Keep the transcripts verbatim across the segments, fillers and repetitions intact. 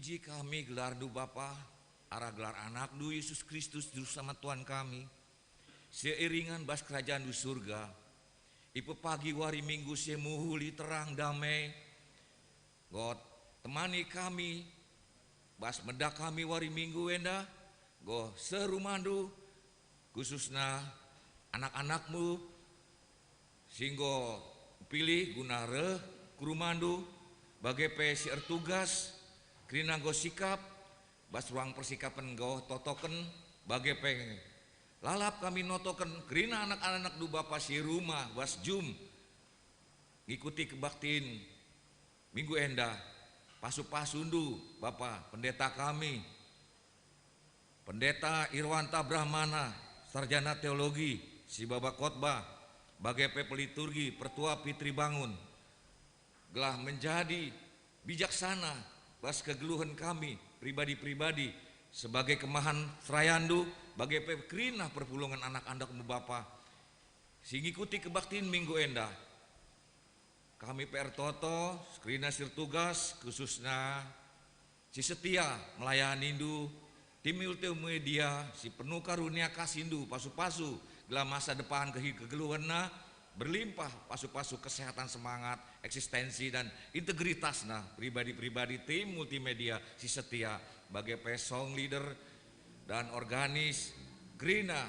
Puji kami gelarNdu Bapa, arah gelar AnakNdu Yesus Kristus Juru Selamat Tuhan kami, seiringan bas kerajanNdu Surga, ipepagi wari Minggu si mehuli terang dame, enggo temani kami, bas meda kami wari Minggu enda, enggo seh rumahndu, khususna anak-anakmu, si enggo pilih guna reh ku rumahndu, bage pe si ertugas, kerina enggo sikap, bas ruang persikapen enggo totoken, bage pe lalap kami notoken, kerina anak-anakndu Bapa si rumah, bas jum, ngikuti kebaktin Minggu enda, pasu-pasundu, Bapa, pendeta kami, Pendeta Irwanta Brahmana, sarjana teologi, si baba khotbah, bage pe peliturgi, pertua Pitri Bangun, gelah menjadi bijaksana bas kegeluhen kami pribadi-pribadi, sebagai kemahan serayandu, bage pe kerina perpulungen anak-anakmu Bapa, si ngikuti kebaktin Minggu enda. Kami pe ertoto, kerina si ertugas, khususna si setia melayanindu, tim Multimedia, si penuh karunia kasindu, pasu-pasu, gelah masa depan kehi kegeluhenna, berlimpah pasu-pasu kesehatan semangat, eksistensi, dan integritasna pribadi-pribadi tim Multimedia si setia, bage pe song leader dan organis, kerina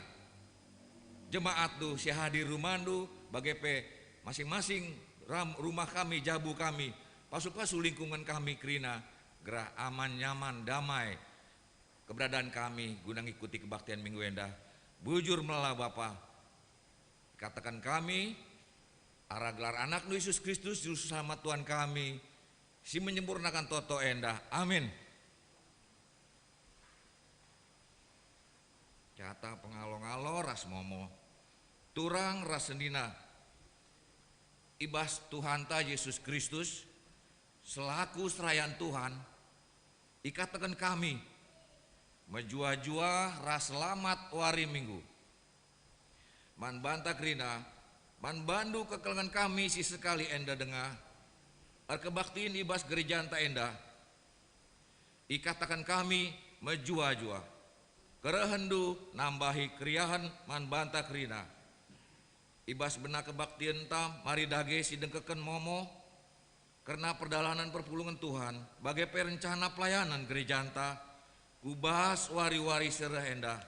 jemaatndu si hadir rumahndu, bage pe masing-masing ram-, rumah kami, jabu kami, pasu-pasu lingkungan kami kerina, gerah aman, nyaman, damai keberadaan kami guna ngikuti kebaktian Minggu enda. Bujur melala Bapa, kataken kami, arah gelar AnakNdu Yesus Kristus, Juru Selamat Tuhan kami, si menyempurnakan toto enda. Amin. Cata pengalo-ngalo ras momo. Turang ras senina i bas Tuhanta Jesus Kristus, selaku serayan Tuhan, ikataken kami, mejuah-juah ras selamat wari Minggu. Man banta kerina, man bandu kekelengen kami si sekali enda denga, erkebaktin i bas gerejanta enda, ikataken kami mejuah-juah. Kerehenndu nambahi keriahen man banta kerina. I bas bena kebaktienta mari dage si dengkeken momo kerna perdalanen perpulungen Tuhan, bage pe rencana pelayanan gerejanta ku bas wari-wari si reh enda.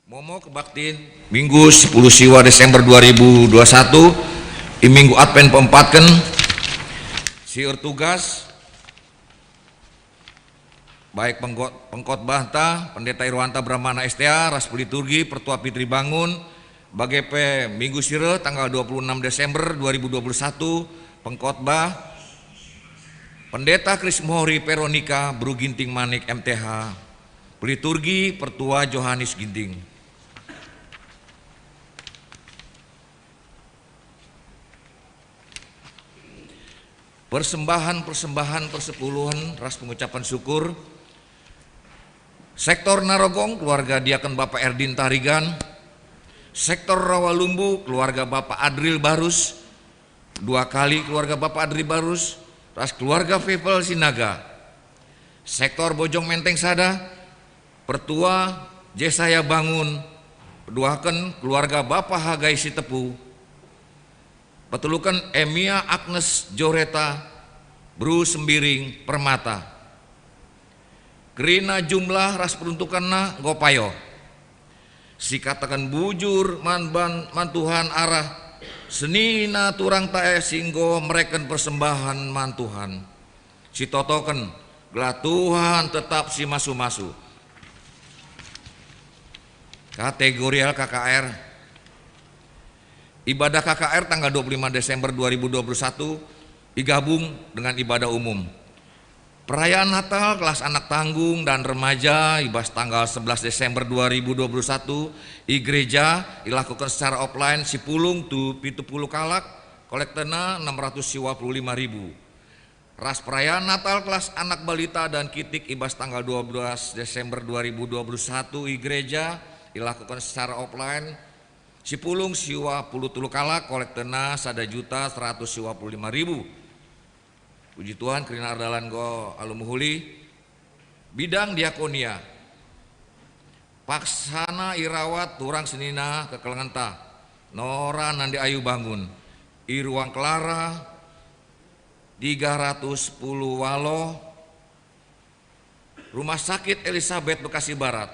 Momo kebaktin Minggu sepuluh siwa Desember dua ribu dua satu, i Minggu Advent peempatken, si ertugas, baik pengko-, pengkhotbahta, Pendeta Irwanta Brahmana S T A, ras peliturgi, Pertua Pitri Bangun, bage pe Minggu si reh tanggal dua puluh enam Desember dua ribu dua puluh satu, pengkhotbah, Pendeta Krismohori Veronika, Beru Ginting Manik, M T H, peliturgi, Pertua Johanes Ginting. Persembahan-persembahan persepuluhen ras pengucapan syukur. Sektor Narogong, keluarga Diaken Bapak Erdin Tarigan. Sektor Rawalumbu, keluarga Bapak Adril Barus. Dua kali keluarga Bapak Adril Barus, ras keluarga Fefel Sinaga. Sektor Bojong Menteng sada, Pertua Jesaya Bangun, peduaken keluarga Bapa Hagai Sitepu, peteluken Emia Agnes Joreta, Beru Sembiring Permata. Kerina jumlah ras peruntukenna enggo payo. Sikataken bujur man ban, man Tuhan arah senina turangta e si enggo mereken persembahan man Tuhan. Sitotoken, gelah Tuhan tetap si masu-masu. Kategorial K K R. Ibadah K K R tanggal dua puluh lima Desember dua ribu dua puluh satu igabung dengan ibadah umum. Perayaan Natal kelas anak tanggung dan remaja i bas tanggal sebelas Desember dua ribu dua puluh satu i gereja ilakuken secara offline, sipulung tu pitu puluh kalak, kolektena enam ratus dua puluh lima ribu. Ras perayaan Natal kelas anak balita dan kitik i bas tanggal dua belas Desember dua ribu dua puluh satu i gereja ilakuken secara offline, sipulung siwa puluh telu kalak, kolektena sada juta seratus siwa puluh lima ribu. Puji Tuhan, kerina erdalan enggo alu mehuli. Bidang diakonia. Paksana irawat turang senina kekelengenta, Nora nande Ayu Bangun, i Ruang Kelara tiga ratus sepuluh Walo, Rumah Sakit Elisabet Bekasi Barat.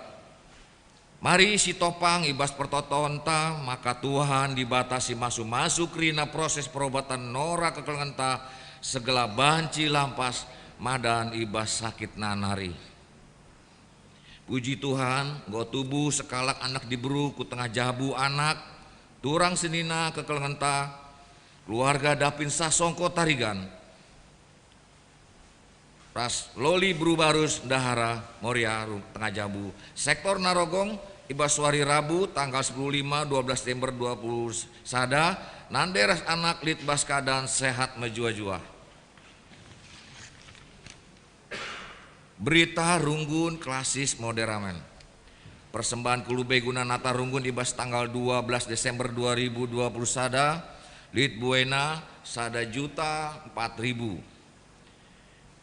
Mari sitopang i bas pertotonta maka Tuhan Dibata si masu-masu kerina proses perobatan Nora kekelengenta segela banci lampas madan i bas sakitna nari. Puji Tuhan, enggo tubuh sekalak anak diberu ku tengah jabu anak, turang senina kekelengenta, keluarga Dapin Sasongko Tarigan, ras Loli Beru Barus Ndahara Moria ru-, tengah jabu. Sektor Narogong, i bas wari Rabu tanggal sepuluh lima dua belas September dua puluh sada, nande ras anak lit bas keadaan sehat mejuah-juah. Berita Runggun Klasis Moderamen. Persembahan Kulube guna Natal Runggun i bas tanggal dua belas Desember dua ribu dua puluh sada, lit buena sada juta empat ribu.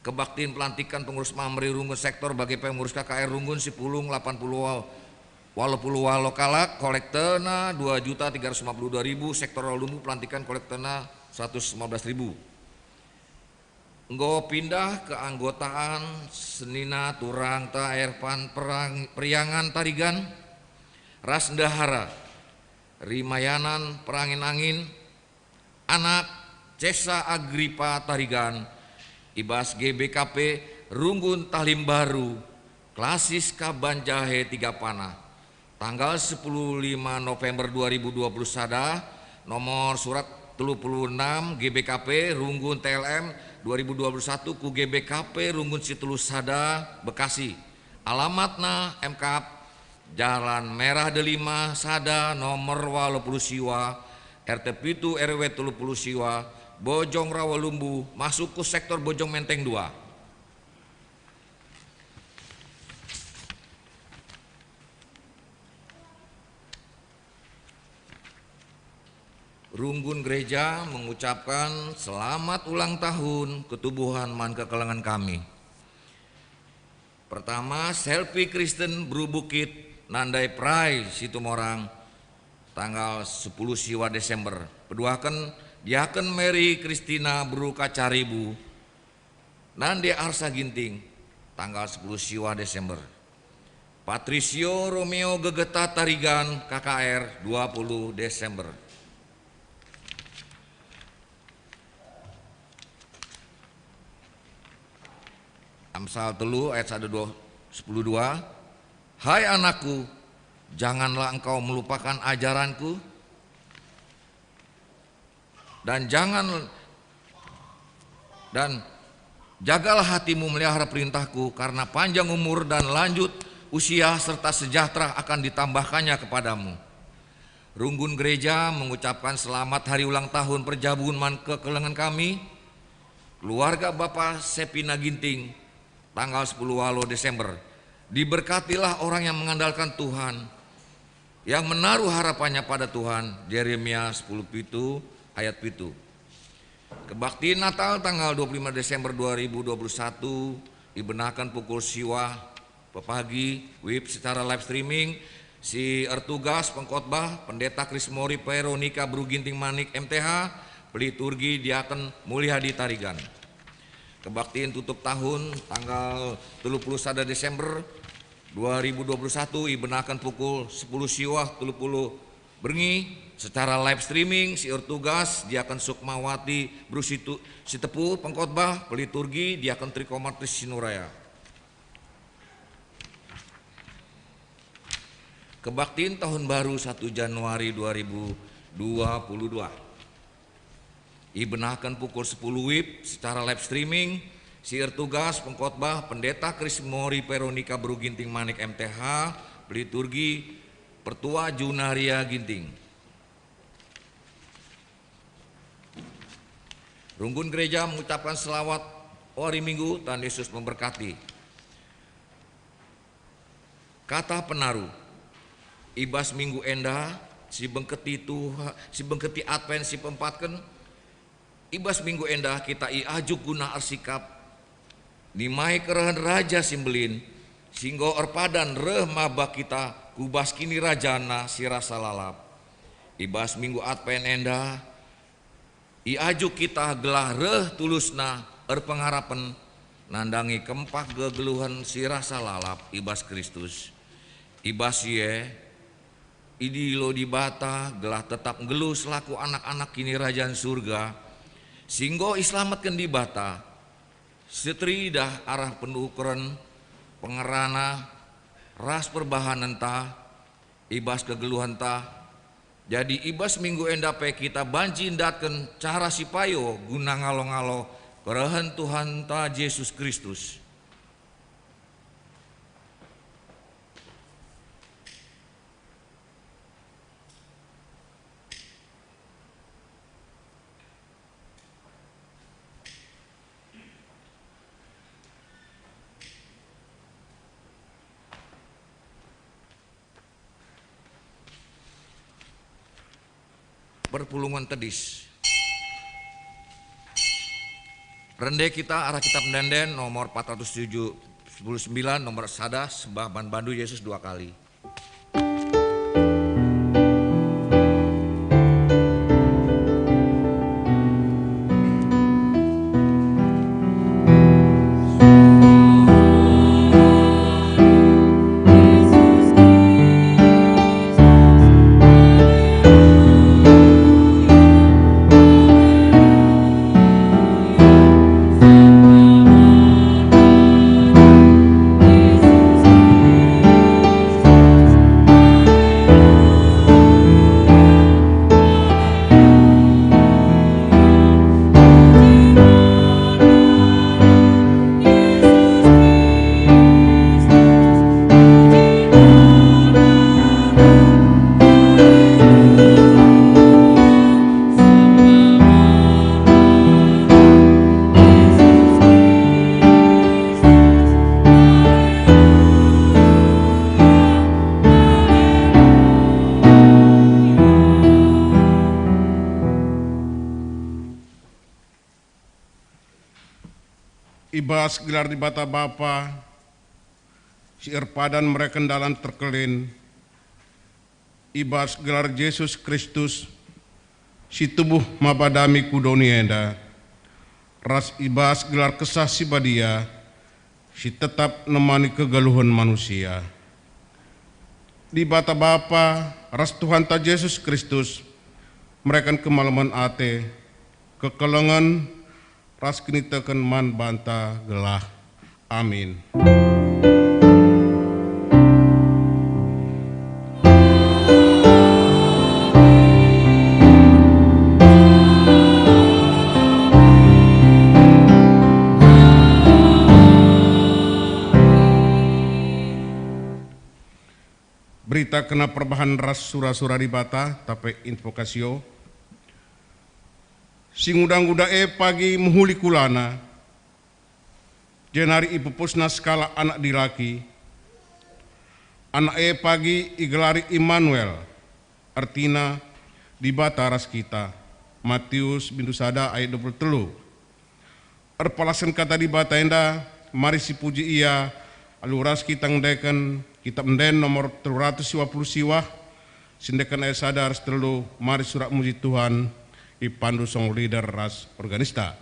Kebaktin pelantikan pengurus Mamre Runggun sektor bage pe pengurus K K R Runggun si pulung lapan puluh walo kalak, kolektena dua juta tiga ratus lima puluh dua ribu, sektor Rawalumbu pelantikan kolektena seratus lima belas ribu. Enggo pindah keanggotaan senina turang Taer Pan Perang-, Periangan Tarigan ras Ndahara Rimayanan Perangin-angin, anak Cesa Agripa Tarigan, i bas G B K P Runggun Talimbaru, Klasis Kaban Jahe Tiga Panah. Tanggal sepuluh lima November dua ribu dua puluh sada, nomor surat telu puluh enam G B K P Runggun T L M dua ribu dua puluh satu ku G B K P Runggun Situlu sada, Bekasi. Alamatna M K P, Jalan Merah Delima sada, nomor walu puluh siwa, R T pitu, R W telu puluh siwa, Bojong Rawalumbu, masuk ku sektor Bojong Menteng dua. Runggun Gereja mengucapkan selamat ulang tahun ketubuhan man kekelengen kami. Pertama, Selpi Kristen Beru Bukit, nandai Prai Situmorang, tanggal sepuluh siwa Desember. Peduaken, Diaken Mary Kristina Beru Kacaribu, nande Arsa Ginting, tanggal sepuluh siwa Desember. Patrisio Romeo Gegeta Tarigan, K K R, dua puluh Desember. Amsal telu ayat sada dua, sepuluh dua, "Hai anakku, janganlah engkau melupakan ajaranku, dan jangan, dan jagalah hatimu melihara perintahku, karena panjang umur dan lanjut usia serta sejahtera akan ditambahkannya kepadamu." Runggun Gereja mengucapkan selamat hari ulang tahun perjabun man kekelengen kami, keluarga Bapa Sepina Ginting, tanggal sepuluh walu Desember. Diberkatilah orang yang mengandalkan Tuhan, yang menaruh harapannya pada Tuhan, Jeremia sepuluh pitu ayat pitu. Kebaktin Natal tanggal dua puluh lima Desember dua ribu dua puluh satu, ibenaken pukul siwa pepagi, wib secara live streaming, si ertugas pengkhotbah Pendeta Krismori Veronika Beru Ginting Manik M T H, peliturgi Diaken Mulyadi Tarigan. Kebaktin tutup tahun tanggal telu puluh sada Desember dua ribu dua puluh satu ibenaken pukul sepuluh siwah telu puluh berngi secara live streaming, si ertugas Diaken Sukmawati Beru Situ-, Sitepu pengkhotbah, peliturgi Diaken Trikomartis Sinuraya. Kebaktin tahun baru satu Januari dua ribu dua puluh dua. Ibenaken pukul sepuluh wib secara live streaming, si ertugas pengkhotbah Pendeta Krismori Veronika Beru Ginting Manik M T H, peliturgi Pertua Junaria Ginting. Runggun Gereja mengucapkan selawat wari Minggu, Tuhan Yesus memberkati. Kata penaru. I bas minggu enda, si bengketi Tuha-, si bengketi Advent si peempatken, I bas minggu enda kita iajuk guna ersikap nimai kerehen Raja si Mbelin, si enggo erpadan reh maba kita ku bas KinirajanNa si rasa lalap. I bas minggu Advent enda, iajuk kita gelah reh tulusna erpengarapen nandangi kempak kegeluhen si rasa lalap i bas Kristus. I bas si e, idilo Dibata gelah tetap nggeluh selaku anak-anak Kinirajan Surga, si enggo iselamatken Dibata, si teridah arah penukeren, pengerana, ras perbahanenta, i bas kegeluhenta. Jadi, i bas minggu enda pe kita banci ndatken cara si payo guna ngalo-ngalo kerehen Tuhanta Jesus Kristus. Perpulungen tedis. Rende kita arah Kitab Ende-enden nomor empat ratus tujuh puluh sembilan, nomor sada, sembah man bandu Yesus dua kali. I bas gelar Dibata Bapa, si erpadan mereken dalan terkelin, i bas gelar Jesus Kristus, si tubuh maba dame ku doni enda, ras i bas gelar Kesah Si Badia, si tetap nemani kegeluhen manusia. Dibata Bapa ras Tuhanta Jesus Kristus mereken kemalemen ate, kekelengen, ras kiniteken man banta gelah. Amin. Berita kena perbahan ras sura-sura Dibata, tape invokasio. Si nguda-nguda e pagi mehuli kulana, jenari ipupusna sekalak anak dilaki. Anak e pagi igelari Immanuel, ertina Dibata ras kita. Matius bindu sada ayat dua puluh telu. Erpalasken Kata Dibata enda, mari sipuji Ia alu ras kita ngendeken Kitab Ende-enden nomor telu ratus siwa puluh siwah, si endeken ayat sada ras telu, mari surak muji Tuhan, ipandu song leader ras organista.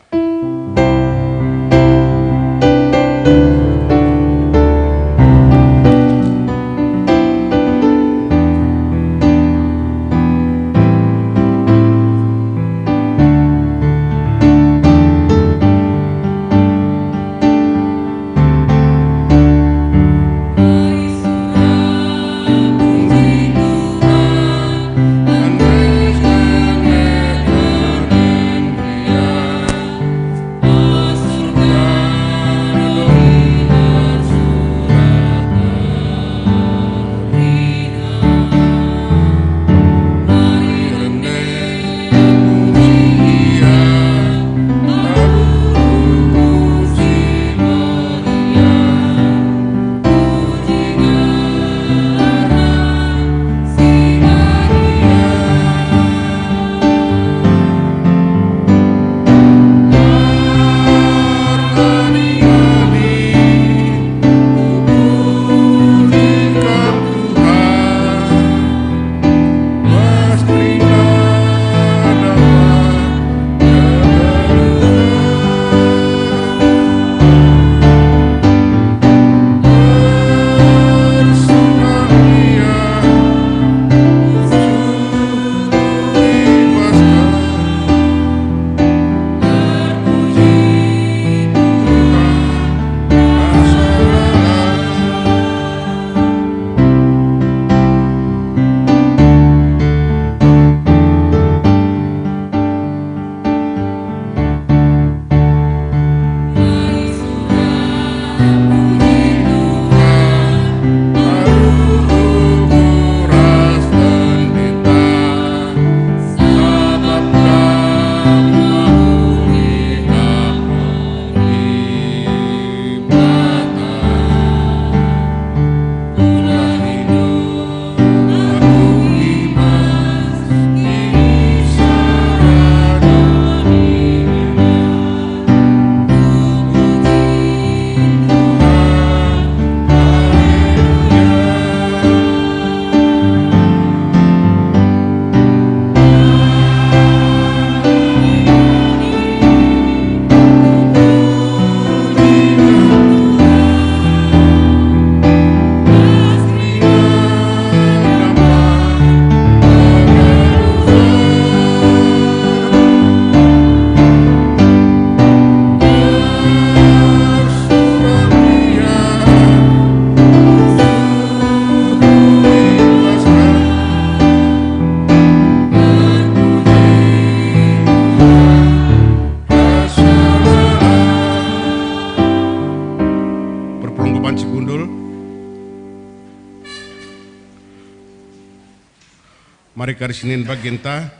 Mari kari senina bagenta,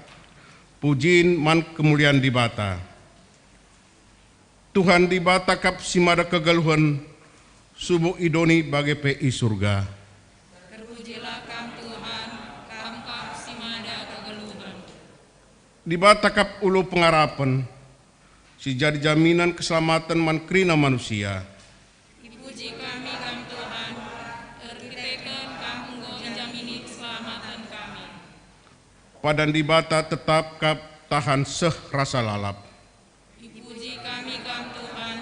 pujin man kemulian Dibata. Tuhan Dibata kap si mada kegeluhen, subuk i doni bage pe i Surga. Terpujilah Kam, Tuhan, Kam kap si mada kegeluhen. Dibata kap ulu pengarapen, si jadi jaminan keselamaten man kerina manusia. Ipuji kami Kam, Tuhan, erkiteken Kam enggo njamini keselamaten kami. Padan Dibata tetap kap tahan seh rasa lalap. Ipuji kami Kam, Tuhan,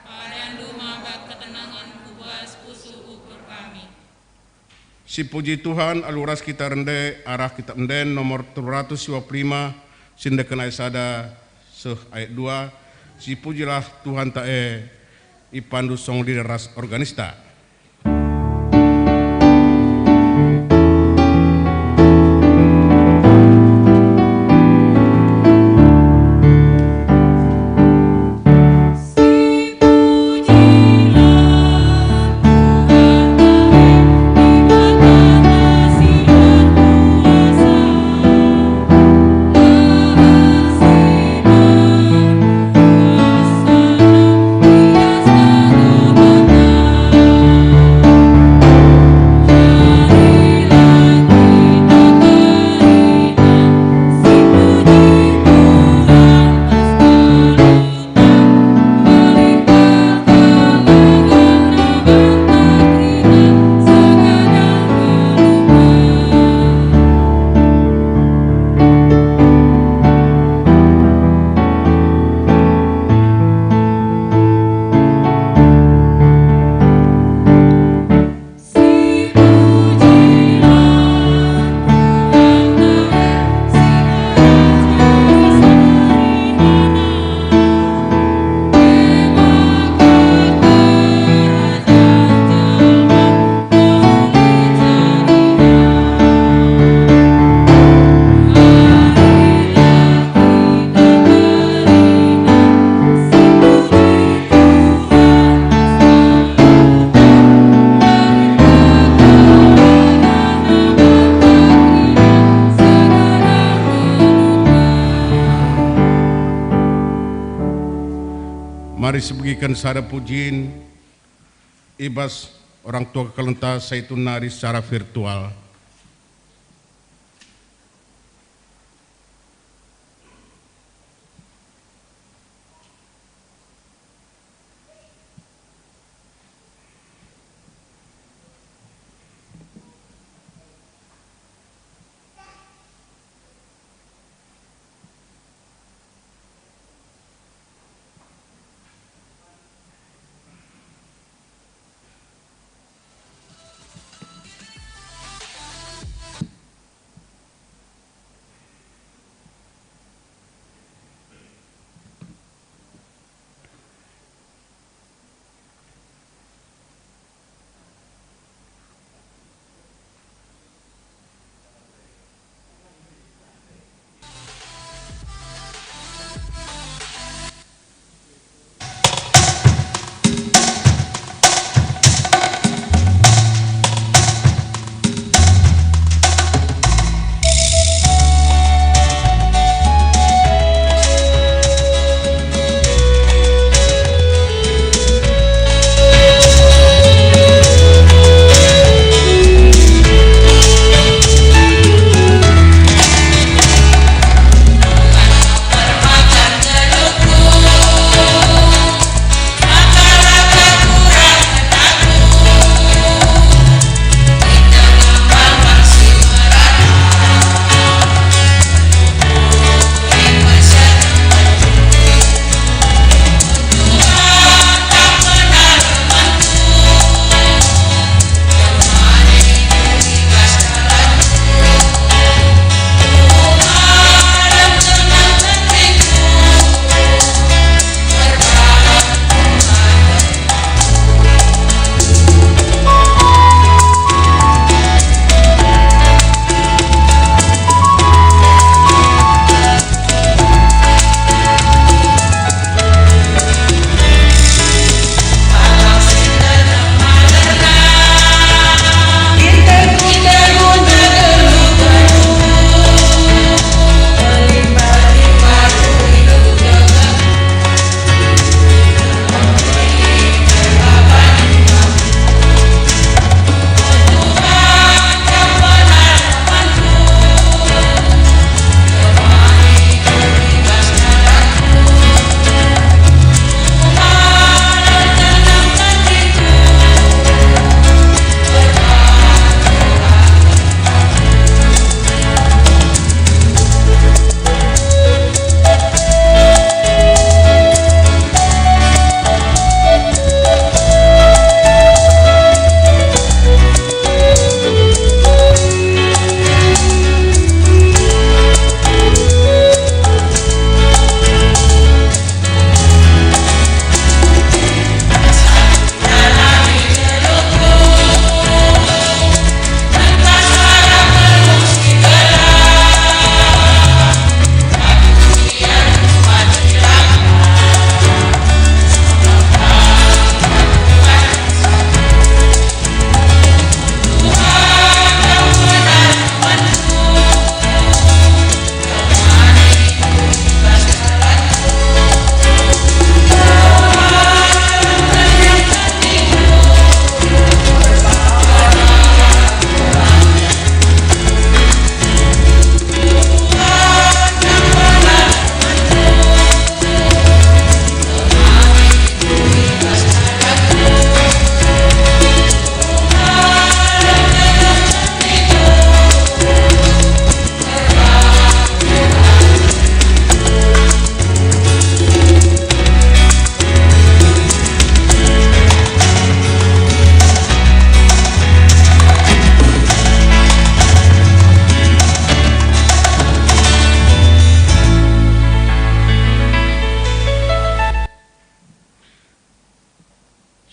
padanNdu maba ketenangen ku bas pusuh ukur kami. Sipuji Tuhan, alu ras kita rende arah Kitab Enden nomor telu ratus dua puluh lima, si ndeken ayat sada seh ayat dua, sipujilah Tuhanta e, ipandu song leader ras organista. Mari sibegiken sada pujin i bas orang tua kekalenta saitun nari secara virtual.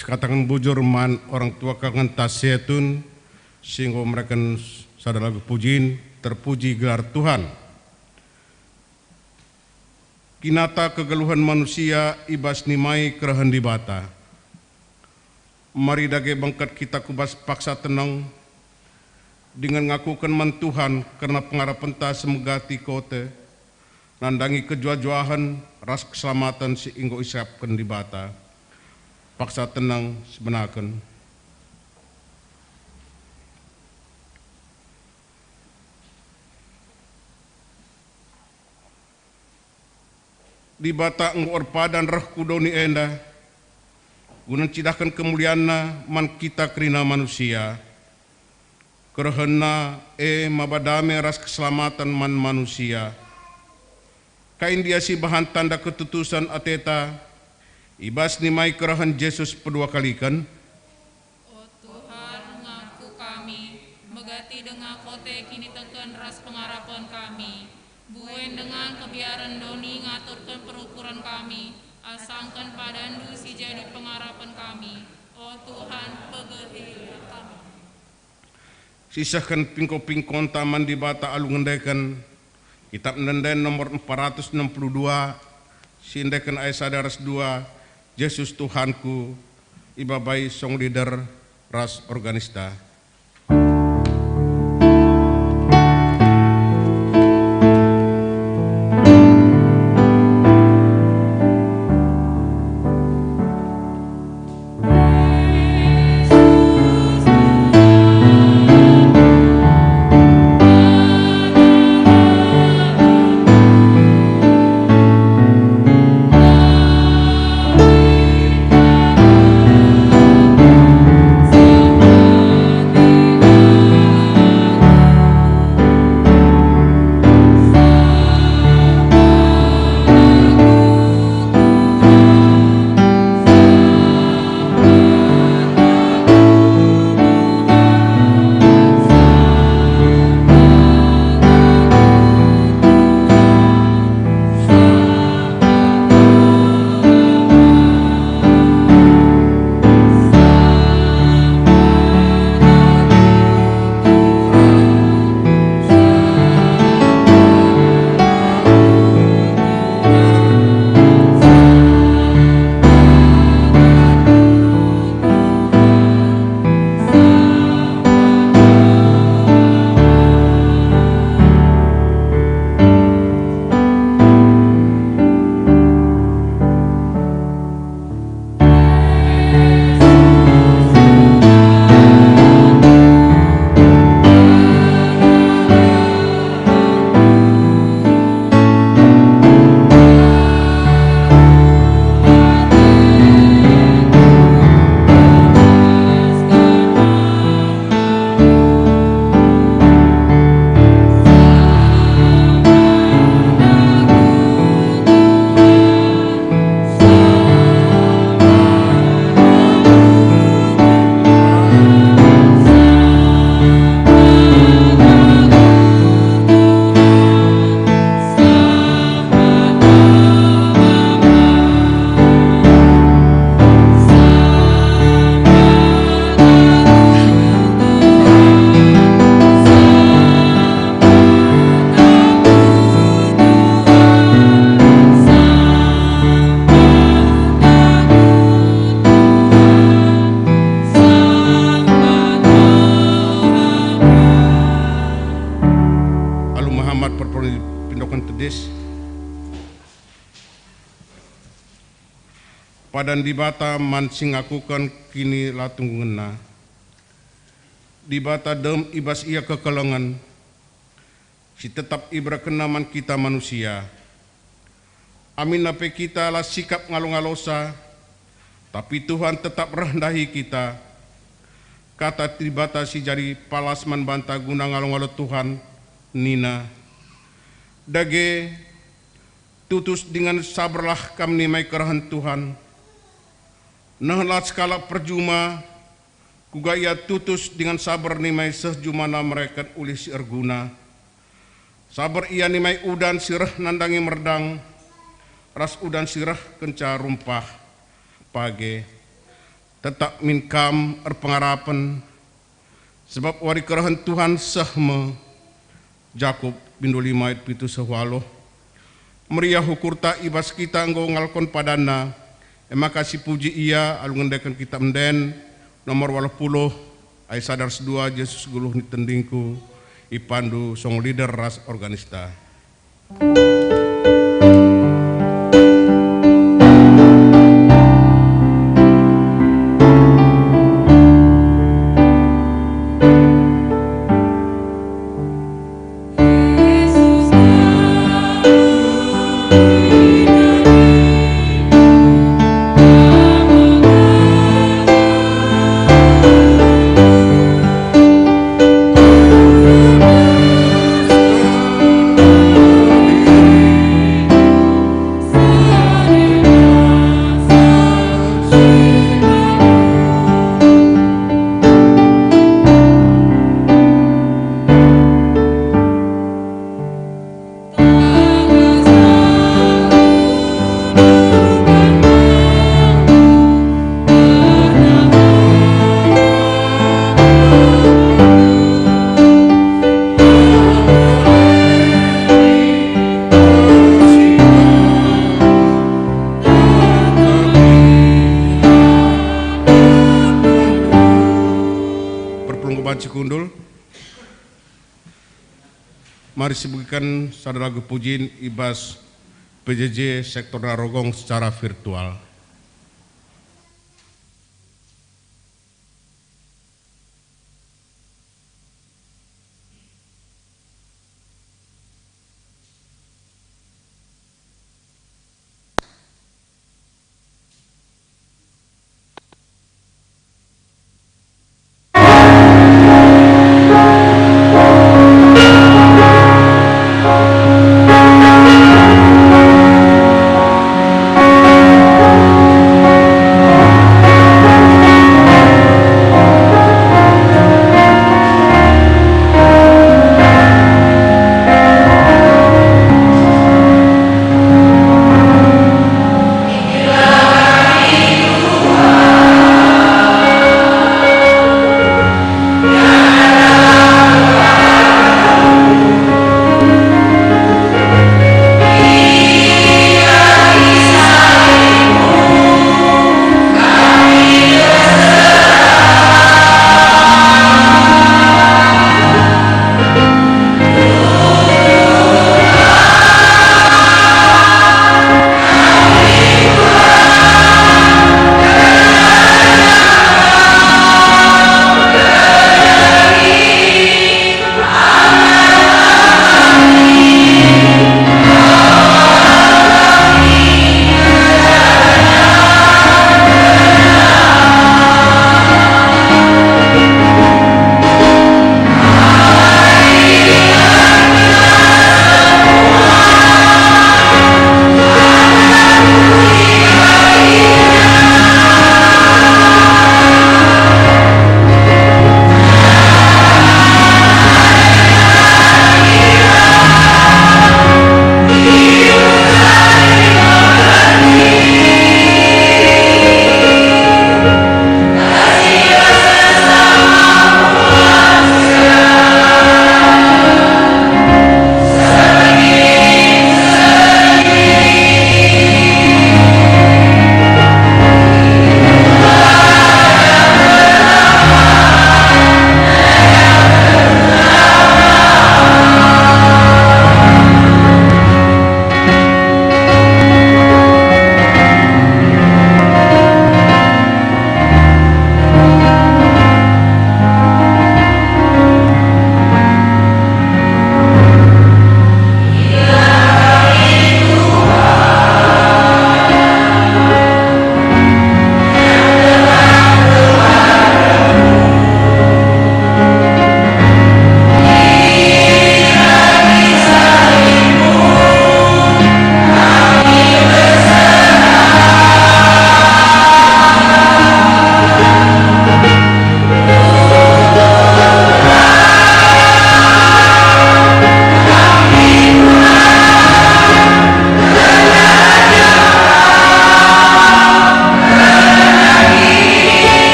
Kataken bujur man orang tua kangenta si etun, si enggo mereken sada lagu pujin, terpuji gelar Tuhan. Kinata kegeluhen manusia i bas nimai kerehen Dibata. Mari dage bengket kita ku bas paksa teneng, dingen ngakuken man Tuhan kerna pengarapenta si megati kote, nandangi kejuah-juahen ras keselamaten si enggo isiapken Dibata. Paksa teneng sebenaken. Dibata enggo erpadan reh ku doni enda, guna ncidahken kemulianNa man kita kerina manusia. KerehenNa e maba dame ras keselamaten man manusia. Kai ndia si bahan tanda ketutusen ateta i bas nimai kerehen Jesus peduakaliken? O Tuhan, ngaku kami, megati denga kote kiniteken ras pengarapen kami. Buen denga kebiaren doni ngaturken perukuren kami, asangken padanNdu si jadi pengarapen kami. O Tuhan, pegehilah kami. Sisehken pingko-pingkonta man Dibata alu ngendeken Kitap Ende-enden nomor empat ratus enam puluh dua, si endeken ayat sada ras dua, Jesus Tuhanku, ibabai song leader ras organista. Alu mehamat perpulungen pindoken tedis. Padan Dibata man si ngakuken kinilatunggungenna. Dibata dem i bas ia kekelengen si tetap iberekenNa man kita manusia. Aminna pe kita la sikap ngalo-ngalosa, tapi Tuhan tetap reh ndahi kita. Kata Dibata si jadi palas man banta guna ngalo-ngalo Tuhan, nina, "Dage, tutus dingen saberlah kam nimai kerehen Tuhan. Nehlah sekalak perjuma, kuga ia tutus dingen saber nimai seh jumana mereken ulih si erguna. Saber ia nimai udan si reh nandangi merdang, ras udan si reh kenca rumpah page." Tetap min kam erpengarapen, sebab wari kerehen Tuhan seh me. Jakup bindu lima ayat pitu seh waluh. Meriah ukurta i bas kita enggo ngalkon padanna, e maka sipuji Ia alu ngendeken Kitap Enden nomor waluh puluh, ayat sada ras dua, Jesus Guru ni tendingku, ipandu song leader ras organista. Perpulungen banci kundul. Mari sibegiken sada lagu pujin i bas P J J sektor Narogong secara virtual.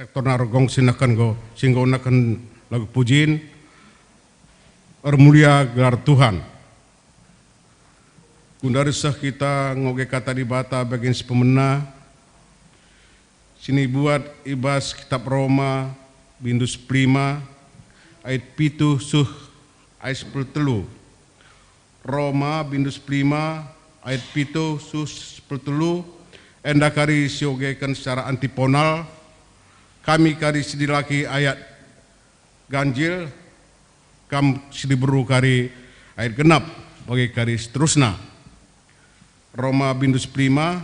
Rektorna ergong si nehken enggo, si enggo nehken lagu pujin, ermulia gelar Tuhan. Gundari seh kita ngoge kata Dibata bagin si pemena, si nibuat i bas Kitap Roma, bindu sepelima, ayat pitu seh ayat sepuluh telu. Roma, bindu sepelima, ayat pitu seh sepuluh telu, enda kari siogeken secara antiponal, kami kari si dilaki ayat ganjil, kam si diberu kari ayat genap, bage kari seterusna. Roma bindu sepelima,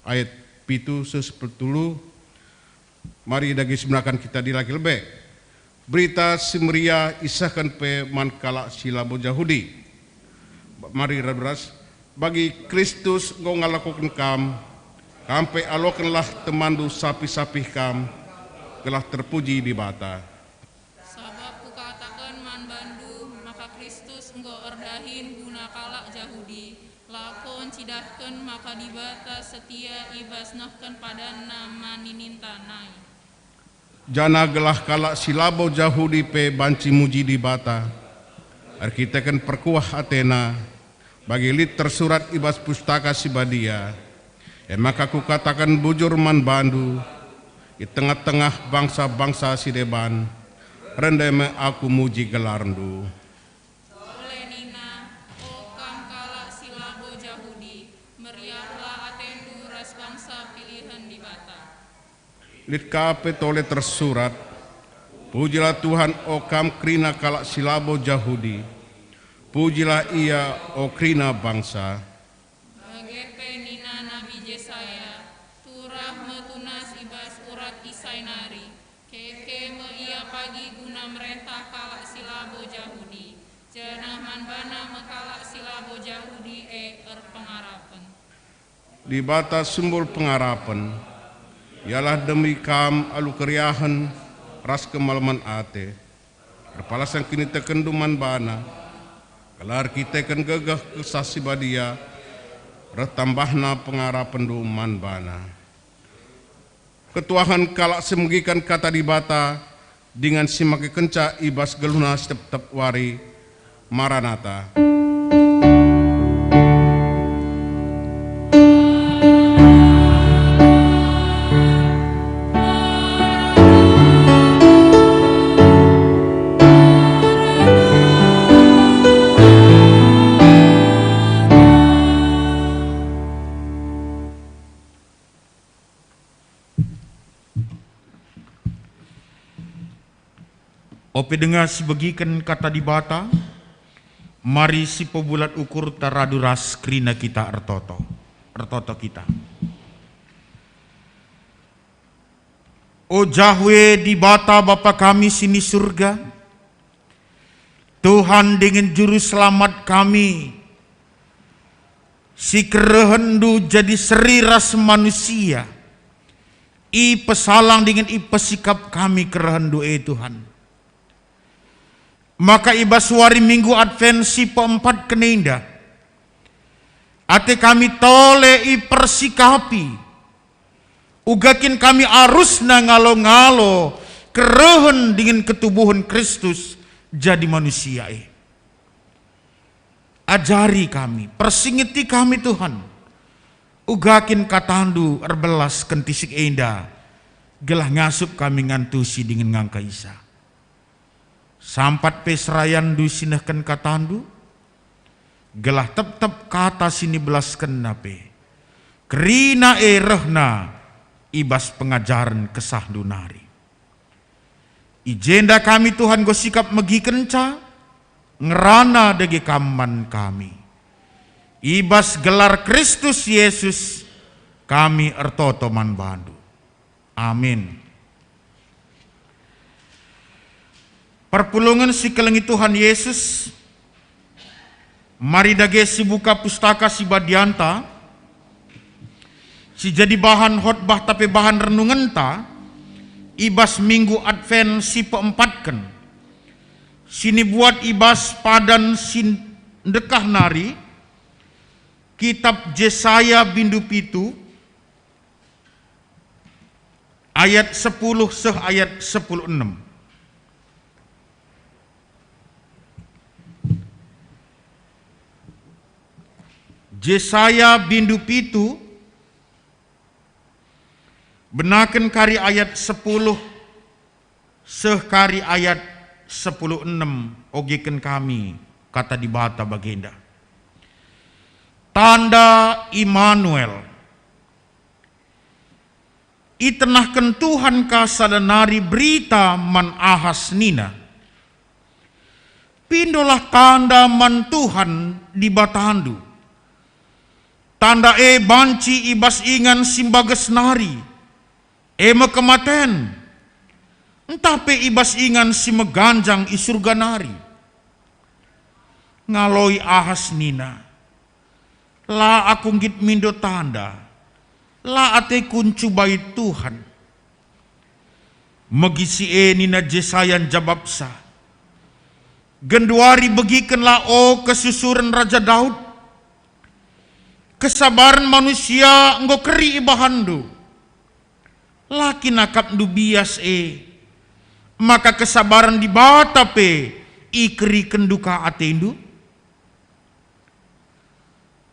ayat pitu seh sepuluh telu, mari dage sebenaken kita dilaki lebe. Berita Si Meriah isehken pe man kalak si labo Jahudi. Mari radu ras, bagi Kristus enggo ngaloken kam, kam pe alokenlah temanndu sapih-sapih kam, gelah terpuji Dibata. Sabap kukataken man bandu maka Kristus enggo erdahin guna kalak Jahudi, lako ncidahken maka Dibata setia i bas nehken padanNa man nininta nai. Janah gelah kalak si labo Jahudi pe banci muji Dibata, erkiteken perkuah atena, bagi lit tersurat i bas Pustaka Si Badia, e maka kukataken bujur man bandu, i tengah-tengah bangsa-bangsa si deban, rende me aku muji gelarndu. Ole nina, O kam kalak si labo Jahudi, meriahlah atendu ras bangsa pilihen Dibata. Lit ka pe tole tersurat, "Pujilah Tuhan, o kam kerina kalak si labo Jahudi. Pujilah Ia, o kerina bangsa." Bage pe nina Nabi Jesaya, "Turah me tunas i bas urat Isai nari, keke me ia pagi guna merentah kalak si labo Jahudi, janah man bana me kalak si labo Jahudi e erpengarapen." Dibata sumbul pengarapen, ialah demi kam alu keriahen ras kemalemen ate, erpalasken kinitekenndu man baNa, gelah erkiteken gegeh Kesah Si Badia reh tambahna pengarapenndu man baNa. Ketuahen kalak si megiken kata Dibata dingen si makekenca i bas geluhna si tep-tep wari. Maranata. Ope denga si begiken kata Dibata, mari sipebulat ukurta radu ras kerina kita ertoto. Ertoto kita. O Jahwe Dibata Bapa kami si ni Surga, Tuhan dingen Juru Selamat kami, si kerehenNdu jadi seri ras manusia, ipesalang dingen ipesikap kami kerehenNdu, e Tuhan. Maka i bas wari Minggu Advent si peempatken enda, ate kami tole ipersikapi, uga kin kami arusna ngalo-ngalo kerehen dingen ketubuhen Kristus jadi manusia e. Ajari kami, persingeti kami, Tuhan, uga kin kataNdu erbelas kentisik enda, gelah ngasup kami ngantusi dingen ngangkaisa. Sampat pe serayanNdu si nehken kataNdu, gelah tep-tep kata si nibelaskenNa pe, kerina e rehna i bas pengajaren KesahNdu nari. I jenda kami, Tuhan, enggo sikap megikenca, ngerana dage Kam man kami. I bas gelar Kristus Yesus kami ertoto man baNdu. Amin. Perpulungen si kelengi Tuhan Yesus, mari dage sibuka Pustaka Si Badianta, si jadi bahan khotbah tape bahan renungenta i bas Minggu Advent si peempatken, si nibuat i bas padan si ndekah nari, Kitap Jesaya bindu pitu, ayat sepuluh seh ayat sepuluh enem. Jesaya bindu pitu, benaken kari ayat sepuluh seh kari ayat sepuluh enem, ogeken kami Kata Dibata bagenda. Tanda Immanuel. Itenahken Tuhan ka sada nari berita man Ahas nina, "Pindolah tanda man Tuhan Dibatandu. Tanda e banci i bas ingan si mbages nari, e me kematen, ntah pe i bas ingan si meganjang i Surga nari." Ngaloi Ahas nina, "La aku nggit mindo tanda, la ateku ncubai Tuhan." Megi si e nina Jesaya njabapsa, "Genduari begikenlah, o kesusuren Raja Daud. Kesabaren manusia enggo keri ibahanndu. La kin akapndu bias e, maka kesabaren Dibata pe ikerikenndu ka atendu?"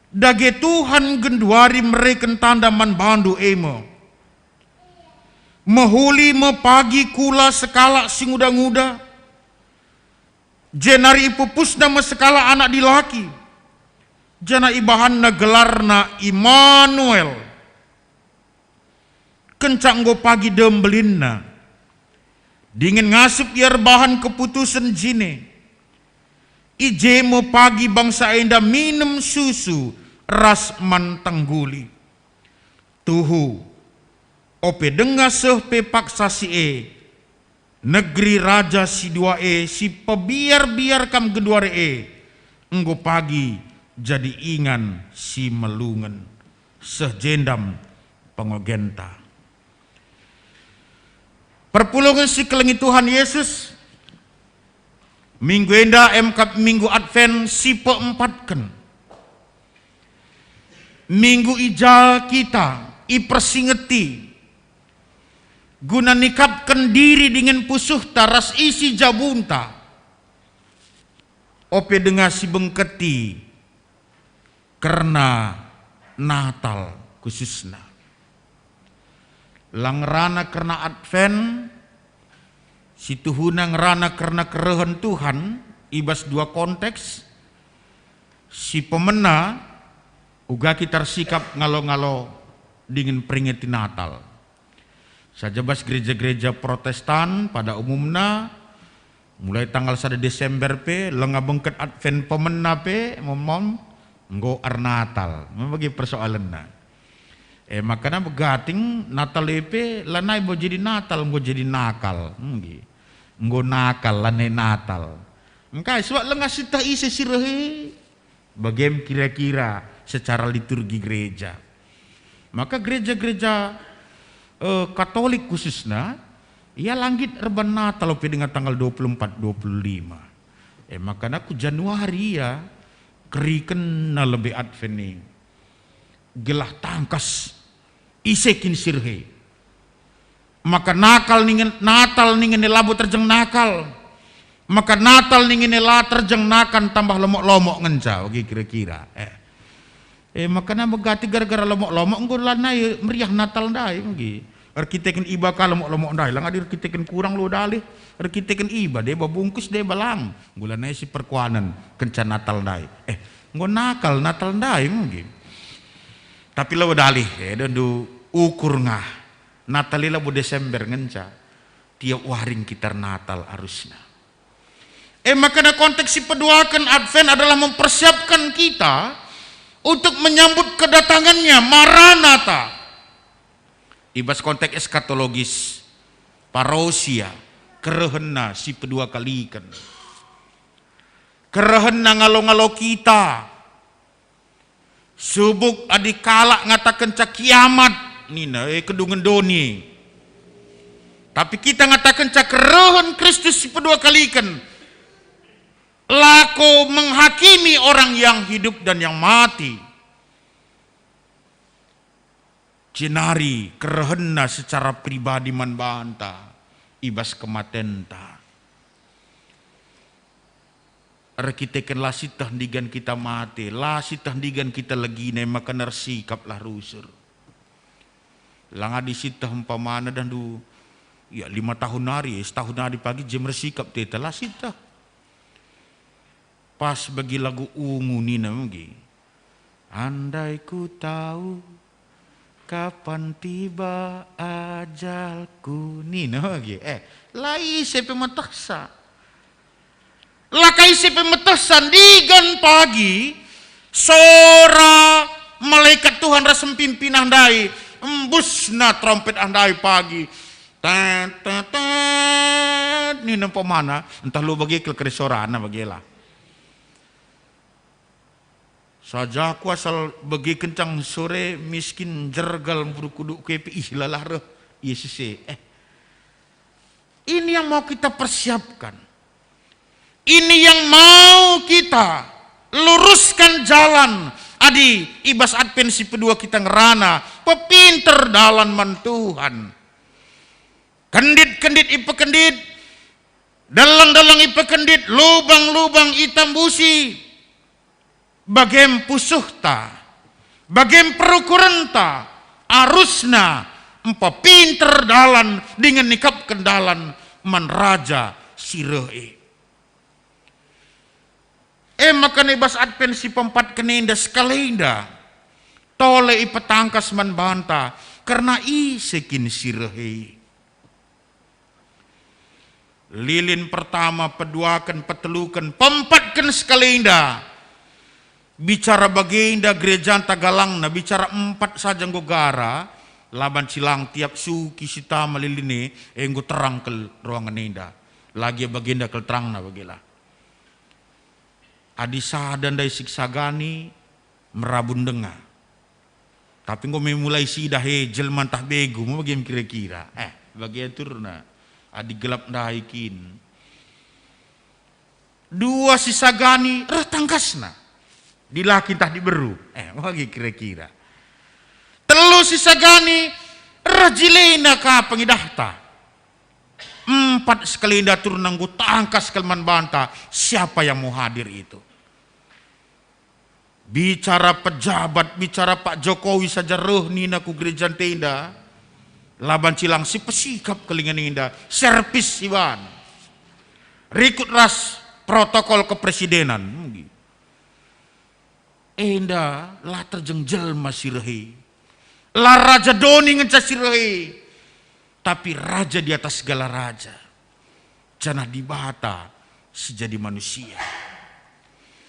Dage Tuhan genduari mereken tanda man bandu e me. Mehuli me pagi kula sekalak si nguda-nguda, jenari ipupusna me sekalak anak dilaki, janah ibahanna gelarna Immanuel. Kenca enggo pagi dem belinna, dingen ngasup ia erbahan keputusen jine, i je me pagi bangsa enda minem susu ras man tengguli. Tuhu, ope denga seh pe paksa si e, negeri raja si dua e si pebiar-biar kam genduari e enggo pagi jadi ingan si melungen. Seh jendam pengogenta. Perpulungen si kelengi Tuhan Yesus, minggu enda emkap minggu Advent si peempatken. Minggu i ja kita ipersingeti guna nikapken diri dingen pusuhta ras isi jabunta, ope denga si bengketi kerna Natal khususna. La ngerana kerna Advent, situhuna ngerana kerna kerehen Tuhan i bas dua konteks, si pemena uga kita ersikap ngalo-ngalo dingen peringeti Natal. Saja bas gereja-gereja Protestan pada umumna, mulai tanggal sada Desember pe, langa bengket Advent pemena pe, mom-mom, enggo ernatal. Me bagi persoalenna. E, makana begating Natal e pe lanai bo jadi Natal, enggo jadi nakal. Enggi. Enggo nakal, lanai Natal. Engkai, sebab langa sieteh ise si reh e. Bagem kira-kira secara liturgi gereja. Maka gereja-gereja, eh, Katolik khususna, ia la nggit erban Natal ope denga tanggal dua puluh empat, dua puluh lima. Eh, makana ku Januari ia kerikenna lebe Advent e. Gelah tangkas ise kin si reh e. Maka nakal ningen, Natal ningen e labo terjeng nakal. Maka Natal ningen e la terjeng nakal, tambah lomok-lomok ngenca, bagi kira-kira. Eh. Eh, makana megati gara-gara lomok-lomok enggo lanai meriah Natal ndai, bagi. Erkiteken iba ka lomok-lomok ndai, lang adi erkiteken kurang lo dalih, erkiteken iba deba bungkus deba lang. Enggo lanai si perkuanen kenca Natal ndai. Eh, enggo nakal Natal ndai, bagi. Tapi labo dalih, eh, dendu ukur ngah. Natal i labo Desember ngenca, tiap wari nggit ernatal arusna. E, makana konteks si peduaken Advent adalah mempersiapkan kita untuk menyambut kedatangannya, Maranatha. I bas konteks eskatologis, parousia, kerehenna si pedua kaliken. Kerehenna ngalo-ngalo kita. Subuk adi kalak ngatakenca kiamat, nina, e, kedungen doni. Tapi kita ngatakenca kerehen Kristus si pedua kaliken, lako menghakimi orang yang hidup dan yang mati. jenari kerehenNa secara pribadi man banta i bas kematenta. Erkiteken la sieteh ndigan kita mate, la sieteh ndigan kita legina, e maka ersikaplah rusur. Lang adi sieteh umpamana dahndu, ya, lima tahun nari, setahun nari pagi je mersikap teta, la sieteh. Pas bagi lagu Ungu nina bagi, "Andai ku tahu kapan tiba ajalku," nina bagi. Eh, la ise pe metehsa. La ka ise pe metehsa ndigan pagi sora malaikat Tuhan ras mpimpin ndai, embusna terompet ndai pagi. Tet, tet, tet, nina umpamana, ntah lu bage kal kere sorana bagela. Saja ku asal bage kencang sore, miskin, jergal, mburuk kuduk kepe, ih, lalah reh, Yesus e. Eh. Ini yang mau kita persiapkan. Ini yang mau kita luruskan jalan. Adi i bas Advent si pedua kita ngerana, pepinter dalan man Tuhan. Kendit-kendit ipekendit, deleng-deleng ipekendit, lubang-lubang itambusi. Bagem pusuhta, bagem perukurenta, arusna mpepinter dalan dingen nikapken dalan man Raja si reh e. E maka i bas Advent si peempatken enda sekalenda tole ipetangkas man banta kerna ise kin si reh e. Lilin pertama, peduaken, peteluken, peempatken sekalenda. Bicara bagenda gerejanta galangna, bicara empat saja enggo gara, la banci lang tiap suki si tama lilin e, enggo terang kal ruangen enda. Lagi bagenda kal terangna bagela. Adi sada ndai siksagani merabun denga. Tapi enggo me mulai sidah e jelma ntah begu, me bage kira-kira. Eh, bage aturna. Adi gelap ndai kin. Dua sisagani reh tangkasna. Dilaki ntah diberu. Eh, bage kira-kira. Telu sisagani reh jilena ka pengidahta. Empat sekalenda aturna enggo tangkas kal man banta siapa yang mau hadir itu. Bicara pejabat, bicara Pak Jokowi saja reh nina ku gereja ntenda, la banci lang si pesikap kal ingan enda, servis si ban. Rikut ras protokol kepresidenan. Enda la terjeng jelma si reh e. La raja doni ngenca si reh e, tapi Raja di atas segala raja, janah Dibata si jadi manusia.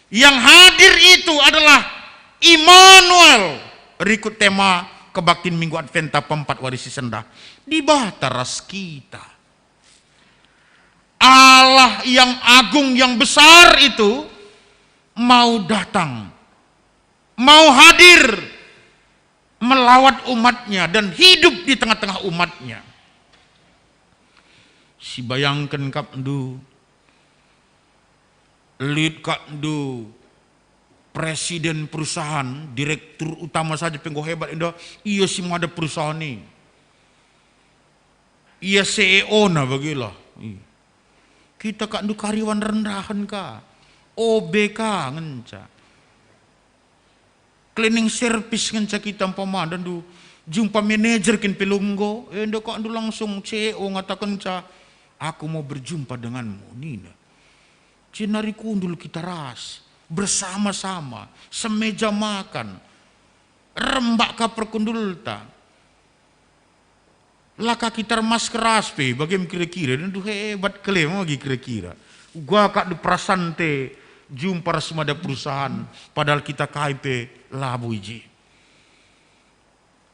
Yang hadir itu adalah Immanuel, rikut tema kebaktin Minggu Adventa peempat wari si sendah, Dibata ras kita. Allah yang agung, yang besar itu mau datang, mau hadir, melawat umatnya dan hidup di tengah-tengah umatnya. Sibayangken kap ndu, lit kap ndu presiden perusahaan, direktur utama saja pe enggo hebat enda, ia si mada perusahaan e. Ia C E O-na bagila. Ih. Kita kak ndu kariwan rendahen ka. O B K ngenca. Cleaning service ngenca kita umpama, dan ndu jumpa manajer kin pe lunggo, enda kak ndu langsung C E O ngatakenca, "Aku mau berjumpa denganmu," nina. Jenari kundul kita ras, bersama-sama, semeja makan, rembak ka perkundulta. La ka kita ermasker ras pe, bage me kira-kira, dan ndu hebat kal e bage kira-kira. Uga kak ndu perasante jumpa ras mada perusahaan, padahal kita kai pe labo i je.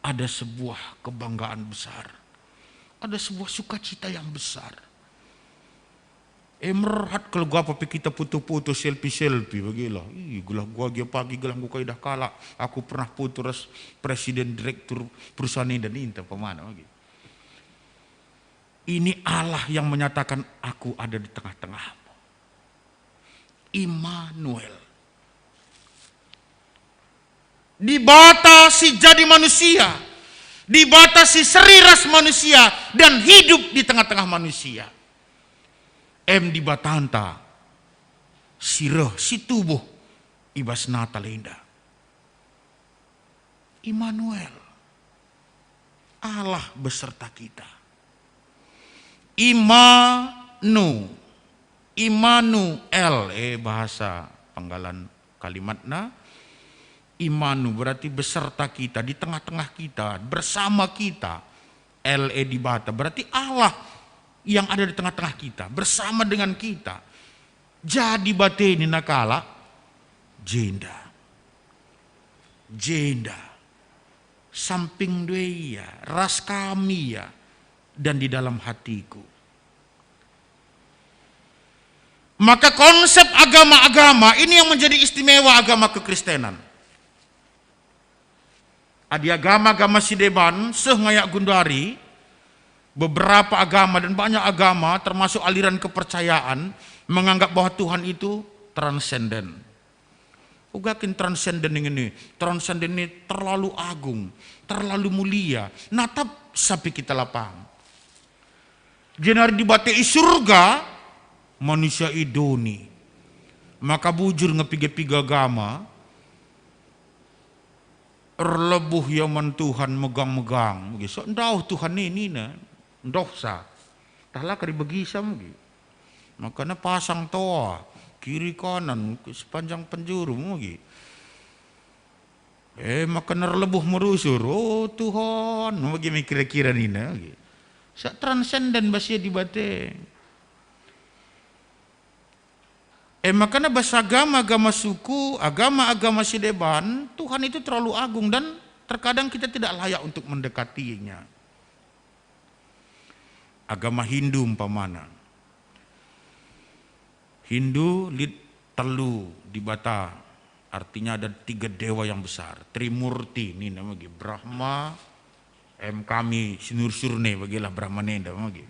Ada sebuah kebanggaan besar, ada sebuah sukacita yang besar. E, merhat kal gapa pe kita foto-foto, selfie-selfie bagila. Ih, gelah gua gia pagi gelah enggo kaidah kalak. Aku pernah foto ras presiden direktur perusahaan enda, ninta umpamana bagi. Ini Allah yang menyatakan, "Aku ada di tengah-tengahmu." Immanuel. Dibata si jadi manusia, Dibata si seri ras manusia dan hidup di tengah-tengah manusia. Em Dibatanta si reh, si tubuh i bas Natal enda. Immanuel, Allah beserta kita. Imanu, Immanuel, eh, bahasa panggalan kalimatna. Imanu berarti beserta kita, di tengah-tengah kita, bersama kita. El, eh, Dibata, berarti Allah yang ada di tengah-tengah kita, bersama dengan kita. Jadi bate nina kalak, jenda, jenda, sampingndu e Ia, ras kami Ia, dan di dalam hatiku. Maka konsep agama-agama ini yang menjadi istimewa agama kekristenan. Adi agama-agama si deban seh ngayak gundari, beberapa agama dan banyak agama, termasuk aliran kepercayaan, menganggap bahwa Tuhan itu transenden. Uga kin transenden ini, transenden ini terlalu agung, terlalu mulia, natap sampe kita lapang. Jenari Dibata i surga, manusia i doni. Maka bujur nge piga-piga agama, erlebuh ia man Tuhan megang-megang. Bagi sok ndauh Tuhan e nina, ndauhsa. Tah la kari begisa mugi. Makana pasang toa, kiri kanan, sepanjang penjuru mugi. Eh, makana erlebuh merusur, "Oh Tuhan," mugi me kira-kira nina. Sak transenden bas ia Dibata. Eh, makana bas agama-agama suku, agama-agama si deban, Tuhan itu terlalu agung dan terkadang kita tidak layak untuk mendekatinya. Agama Hindu umpamana. Hindu lit telu dibata, artinya ada tiga dewa yang besar, Trimurti nina bagi, Brahma, em kami sinur-surne bagilah Brahma nenda bagi.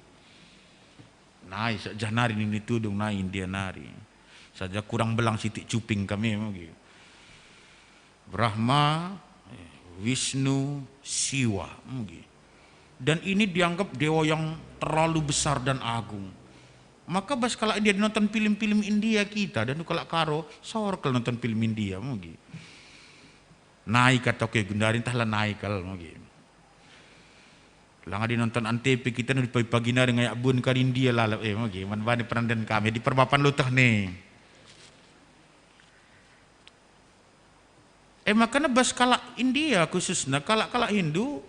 Nai sajah nari nini tudung nai India nari. Saja kurang belang sitik cuping kami bagi. Brahma, eh, Wisnu, Siwa, mugi. Dan ini dianggap dewa yang terlalu besar dan agung. Maka bas kalak India nonton film-film India kita, dan kalak Karo, sor kal nonton film India, mugi. Nai kata ke gundari, entahlah nai kal, mugi. Lang adi nonton Antv kita, pagi-pagi nari ngayak bun kari India lalap, eh, mugi. Man bani peranden kami, di perbapan luteh nih. E maka nebas kalak India khususna, kalak-kalak Hindu,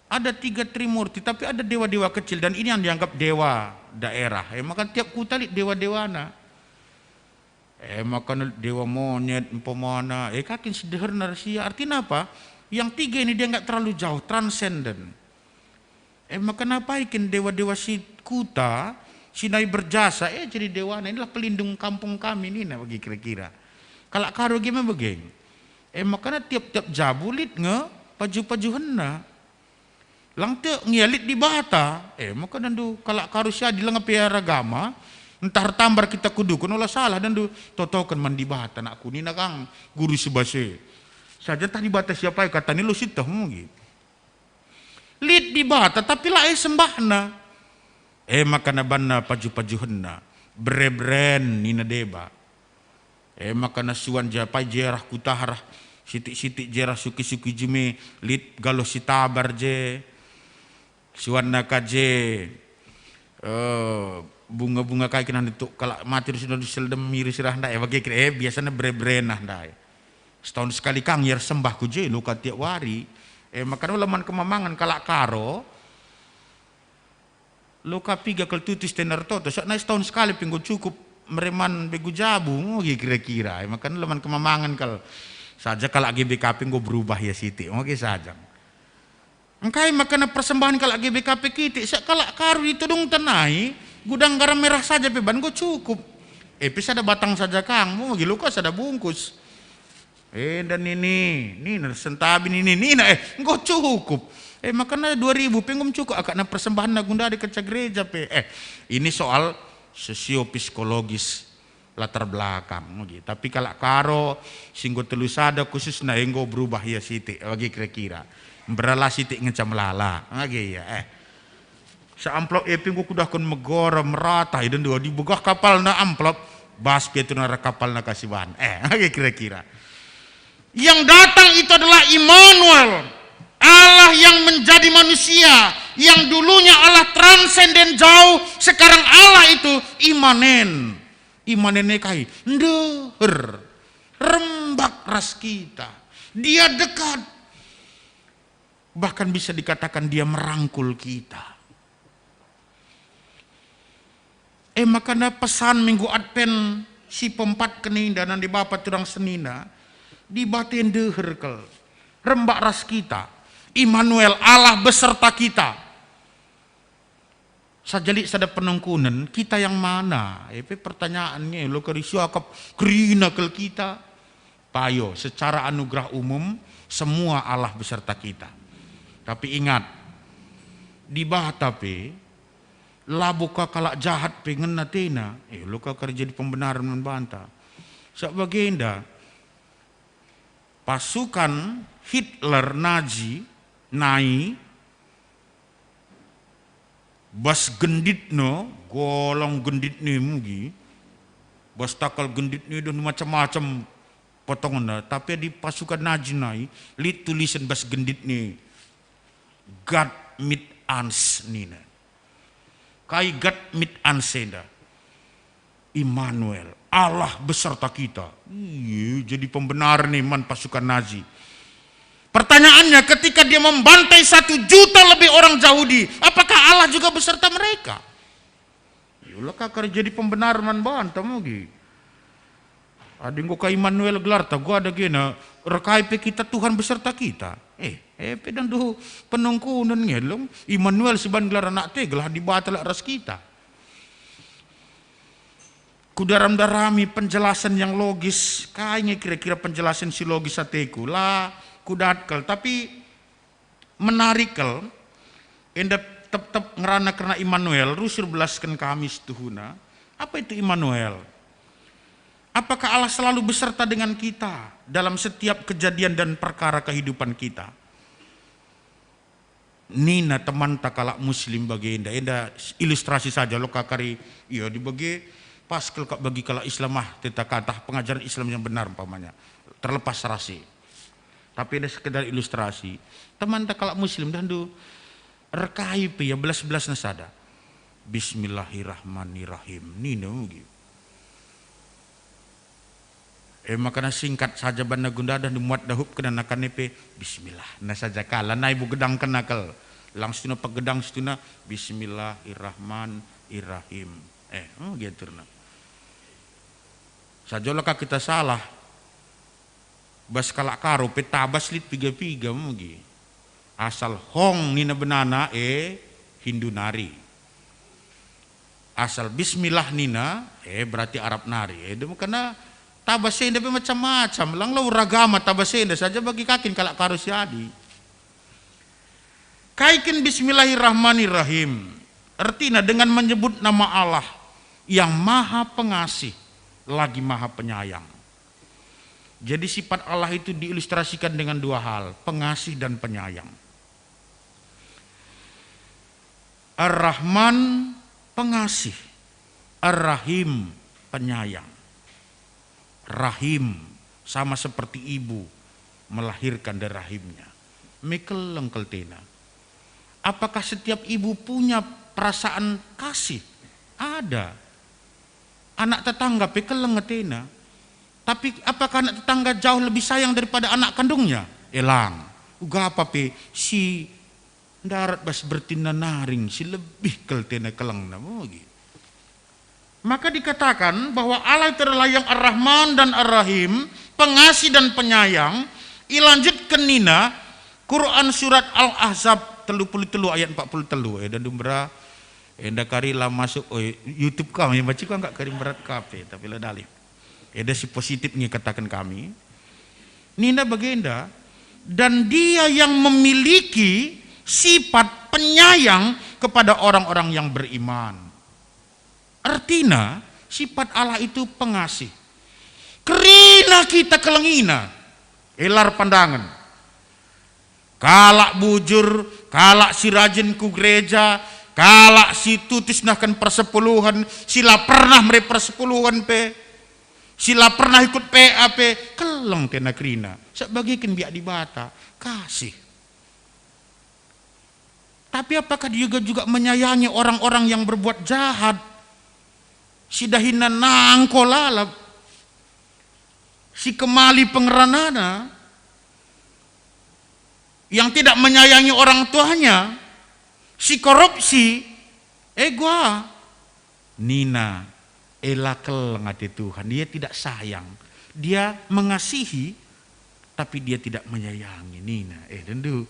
ada tiga Trimurti, tapi ada dewa-dewa kecil, dan ini yang dianggap dewa daerah. E maka tiap kuta lit dewa-dewana. E maka dewa monyet, umpamana, e kakin si deherna ras ia. Artina apa? Yang tiga ini dianggap terlalu jauh, transenden. E maka napai kin dewa-dewa si kuta, si nai berjasa, e jadi dewana, inilah pelindung kampung kami nina bagi kira-kira. Kalak Karo ge me bage. E maka tiap-tiap jabu lit nge paju-pajuhenna. Lang tek nge ia lit Dibata. E maka dendu kalak Karo si adi langa pe aragama, entah ertambar kita ku dukun, ola salah dendu, totoken man Dibata nakku nina kang guru si bas e. Saja ntah Dibata siapa e kata ni lo sieteh mugi. Lit Dibata, tapi la e sembahna. E maka nabanna paju-pajuhenna, bere-beren nina deba. E maka nasuan japai jerah kutah rah, sitik-sitik jerah suki-suki jeme, lit galoh si tabar je. Suanna ka je, eh, bunga-bunga kai kena netuk kalak mati rus ndu seldem miri sirah ndai, e bage kira, e biasana bere-berenah ndai. Setahun sekali kang ia ersembah ku je, lo ka tiap wari. E, makana leman kemamangen kalak Karo, lo ka piga kal tutus tena ertoto, sak nai setahun sekali pe enggo cukup mereman begu jabu, ngoge kira-kira. E, makana leman kemamangen kal saja kalak G B K P enggo berubah ia sitik, ngoge saja. Engkai makana persembahen kalak G B K P kitik, sak kalak Karo ditodungta nai, gudang garam merah saja pe ban enggo cukup. E pe sada batang saja kang, ngoge lo ka sada bungkus. Enda nini, nina sentabi nini, nina, eh, enggo cukup. Eh, makana dua ribu pe enggo cukup, akapna persembahenna gundari kenca gereja pe. Eh, ini soal sosiopsikologis latar belakang, gitu. Tapi kalak Karo, si enggo telu sada khususna, eh, enggo berubah ia sitik, bagi kira-kira. Mberala sitik ngenca melala. Age ya, eh. Seamplop e pe enggo kudahken megara merata, ida ndua dibegah kapalna amplop, bas pe tuna kapalna kasiban. Eh, age kira-kira. Yang datang itu adalah Immanuel, Allah yang menjadi manusia, yang dulunya Allah transenden jauh, sekarang Allah itu imanen. Imanen e kai? Ndeher, rembak ras kita. Dia dekat. Bahkan bisa dikatakan dia merangkul kita. E makana pesan Minggu Advent si peempatken enda nande bapa turang senina, Dibata ndeher kal, rembak ras kita. Immanuel, Allah beserta kita. Saja lit sada penungkunen, kita yang mana? E pe pertanyaan nge, lo kari siakap kerina kal kita. Payo, secara anugerah umum, semua Allah beserta kita. Tapi ingat, Dibata pe, labo ka kalak jahat pe ngena atena, e, lo ka kari jadi pembenaran man banta. Sabap bagenda, pasukan Hitler Nazi nai bas genditna, golong genditna mugi, bas takal genditna dan macam-macam potongenna, tapi adi pasukan Nazi nai, lit tulisen bas genditna, "Gott mit uns" nina. Kai Gott mit uns enda? Immanuel, Allah beserta kita. Iya, jadi pembenar nih man pasukan Nazi. Pertanyaannya, ketika dia membantai satu juta lebih orang Jahudi, apakah Allah juga beserta mereka? Iyalah, kakar jadi pembenar man banta mugi. Adi enggo ka Immanuel gelarta, gua ada gena, rekai pe kita Tuhan beserta kita. Eh, eh, pedang doh penungkunen ngelong. Immanuel siban gelar anak te, gelah Dibata lak ras kita. Kudaram-darami penjelasan yang logis, kai nge kira-kira penjelasan si logis ateku? La kudat kal, tapi menarik kal, enda tep-tep ngerana kerna Immanuel, rusur belasken kami situhuna. Apa itu Immanuel? Apakah Allah selalu beserta dengan kita dalam setiap kejadian dan perkara kehidupan kita? Nina temanta kalak Muslim bagenda, enda ilustrasi saja lo kakari, ia dibage pas kal kap bagi kalak Islam ah, teta katah pengajaren Islam yang benar umpamanya, terlepas rasi. Tapi enda sekedar ilustrasi. Temanta kalak Muslim dahndu rekai pe ia belas-belasna sada. "Bismillahirrahmanirrahim," nina mugi. E makana singkat saja banna gundada, muat dahupken anakan e pe, "Bismillah." Nah saja kal, lanai bu gedangken akal. Langsung pegedang situna, "Bismillahirrahmanirrahim." Eh, oh, gitu nah. Saja la ka kita salah. Bas kalak Karo pe tabas lit piga-piga mugi. Asal hong nina benana, e, Hindu nari. Asal bismillah nina, e, berarti Arab nari. E, dem kena tabas enda pe macam-macam. Lang lau ragama tabas enda saja bagi kakin kalak Karo si adi. Kai kin Bismillahirrahmanirrahim? Ertina dengan menyebut nama Allah yang Maha Pengasih, lagi Maha Penyayang. Jadi sifat Allah itu diilustrasikan dengan dua hal, pengasih dan penyayang. Ar-Rahman, pengasih. Ar-Rahim, penyayang. Rahim, sama seperti ibu melahirkan dari rahimnya. Me keleng kal atena. Apakah setiap ibu punya perasaan kasih? Ada. Anak tetangga pe keleng atena. Tapi apakah anak tetangga jauh lebih sayang daripada anak kandungnya? Elang. Uga apa pe si ndarat bas bertinna naring si lebih kal atena kelengna mugi. Maka dikatakan bahwa Allah itu adalah yang Ar-Rahman dan Ar-Rahim, pengasih dan penyayang. Ilanjutken nina, Quran surat Al-Ahzab telu puluh telu ayat empat puluh telu, eh, dan dumbera, enda kari la masuk, oh, YouTube kam, ya, baca kau enggak kari berat kape, tapi la dalih. Eda si positif nge kataken kami. Nina bagenda, "Dan Dia yang memiliki sifat penyayang kepada orang-orang yang beriman." Ertina, sifat Allah itu pengasih. Kerina kita kelengina, elar pandangen. Kalak bujur, kalak si rajin ku gereja, kalak si tutus nehken persepuluhen, si la pernah mere persepuluhen pe, si la pernah ikut P A pe, keleng atena kerina. Sebab bageken biak Dibata, kasih. Tapi apakah Dia juga, juga menyayangi orang-orang yang berbuat jahat, si dahinna nangko lalap, si kemali pengeranana, yang tidak menyayangi orang tuanya, si korupsi, ego ah. Nina, "E, la keleng ate Tuhan, Ia tidak sayang. Dia mengasihi, tapi Dia tidak menyayangi," nina. Eh, tentu.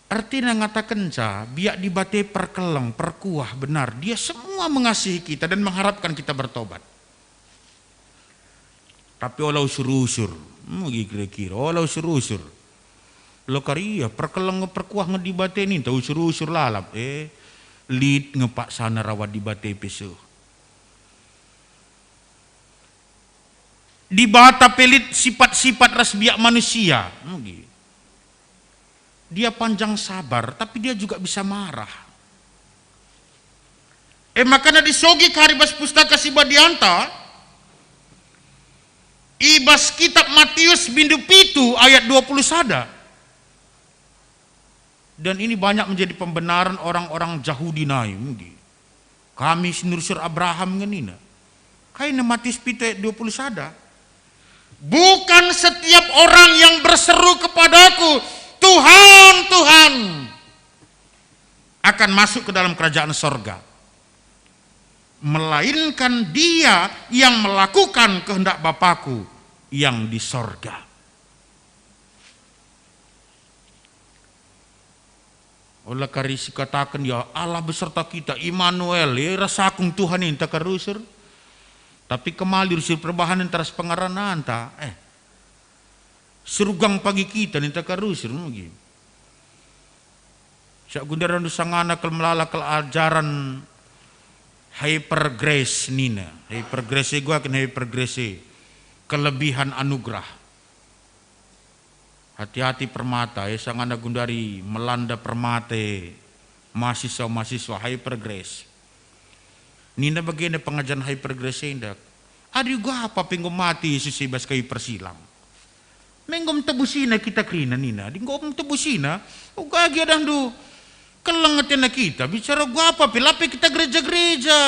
Ertina ngatakenca, biak Dibata perkeleng, perkuah, benar. Dia semua mengasihi kita dan mengharapkan kita bertobat. Tapi ola usur-usur, mugi kira-kira, ola usur-usur. Lo kari ia, perkeleng nge, perkuah nge Dibata ninta, usur-usur lalap, eh, lit nge paksana rawat Dibata pe seh. Dibata pe lit sipat-sipat ras biak manusia, mugi. Dia panjang sabar, tapi Dia juga bisa marah. E maka na disogi kari bas Pustaka Si Badianta, i bas kitab Matius bindu pitu ayat dua puluh sada. Dan ini banyak menjadi pembenaran orang-orang Jahudi nai, mugi. Kami si nurusur Abraham nge nina. Kai nge Matius pitu ayat dua puluh sada? "Bukan setiap orang yang berseru kepadaku, 'Tuhan, Tuhan,' akan masuk ke dalam kerajaan sorga, melainkan dia yang melakukan kehendak Bapaku yang di sorga." Ola kari sikataken, "Ya Allah beserta kita, Immanuel, ya, ras aku nge Tuhan," ninta kari rusur. Tapi kemali rusur perbahanen teras pengerananta, eh, "Serugang pagi kita," ninta kari rusur, mugi. Siak gundari ndu sangana kal melala kal ajaran hyper grace nina. Hyper grace e gua kin hyper grace e. Kelebihan anugerah. Hati-hati permata, eh, sangana gundari melanda permata e mahasiswa-mahasiswa hyper grace. Nina bagenda pengajaran hyper grace enda, "Adi uga apa pe enggo mate Yesus i bas kayu persilang, me enggo mtebusina kita kerina," nina. "Adi enggo mtebusina, uga gia dahndu keleng atena kita, bicara uga apa pe, la pe kita gereja-gereja.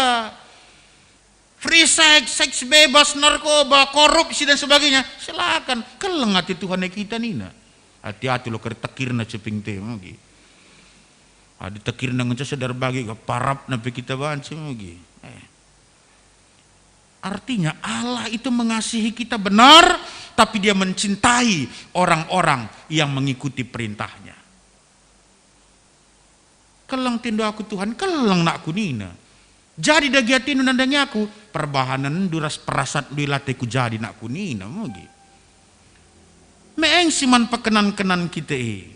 Free sex, seks bebas, narkoba, korupsi, dan sebagainya, silakan. Keleng ate Tuhan e kita," nina. Hati-hati lo kari tekirna ceping te, mugi. Adi tekirna ngenca sedar bagi, parapna pe kita banci, mugi. Eh. Artinya, Allah itu mengasihi kita benar, tapi Dia mencintai orang-orang yang mengikuti perintahnya. "Keleng ate ndu aku, Tuhan, keleng, nakku," nina. "Jadi dage atendu nandangi aku, perbahanenndu ras perasanndu i la ate ku jadi, nakku," nina, mugi. Meeng si man pekenan-kenan kita e.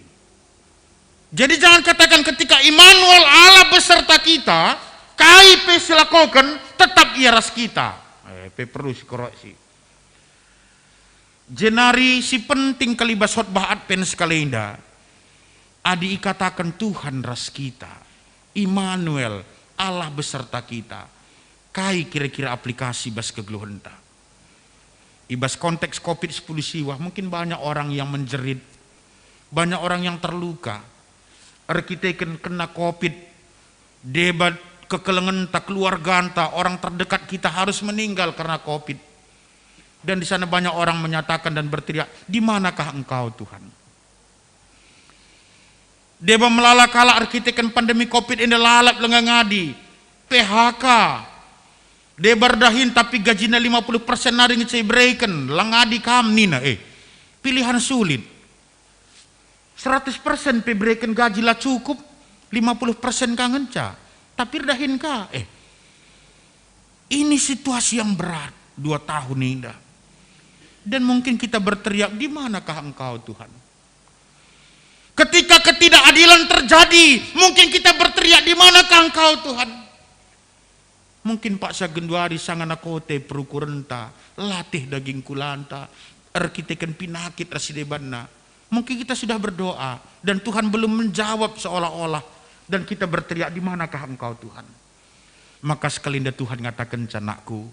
Jadi jangan katakan ketika Immanuel, Allah beserta kita, kai pe silakoken, tetap Ia ras kita. Eh, pe perlu sikoroksi. Jenari si penting kal i bas khotbah Advent sekali enda, adi ikataken Tuhan ras kita, Immanuel, Allah beserta kita, kai kira-kira aplikasi bas kegeluhenta? I bas konteks covid sepuluh siwah, mungkin banyak orang yang menjerit, banyak orang yang terluka, erkiteken kena covid, deba kekelengenta, keluarganta, orang terdekat kita harus meninggal karena covid. Dan di sana banyak orang menyatakan dan berteriak, "Di manakah Engkau, Tuhan?" Deba melala kalak erkiteken pandemi covid enda lalap langa ngadi, P H K. Deba erdahin tapi gajina lima puluh persen nari ngenca ibereken, la ngadi kam, nina. Eh, pilihan sulit. Seratus persen pe ibereken gaji la cukup, lima puluh persen ka ngenca. Tapi erdahin ka, eh. Ini situasi yang berat, dua tahun enda. Dan mungkin kita berteriak, "Di manakah Engkau, Tuhan?" Ketika ketidakadilan terjadi, mungkin kita berteriak, "Di manakah Engkau, Tuhan?" Mungkin paksa genduari sangana kote perukurenta, latih daging kulanta, erkiteken pinakit ras si debanna. Mungkin kita sudah berdoa dan Tuhan belum menjawab seolah-olah, dan kita berteriak, "Di manakah Engkau, Tuhan?" Maka sekali nda Tuhan ngatakenca, "Nakku,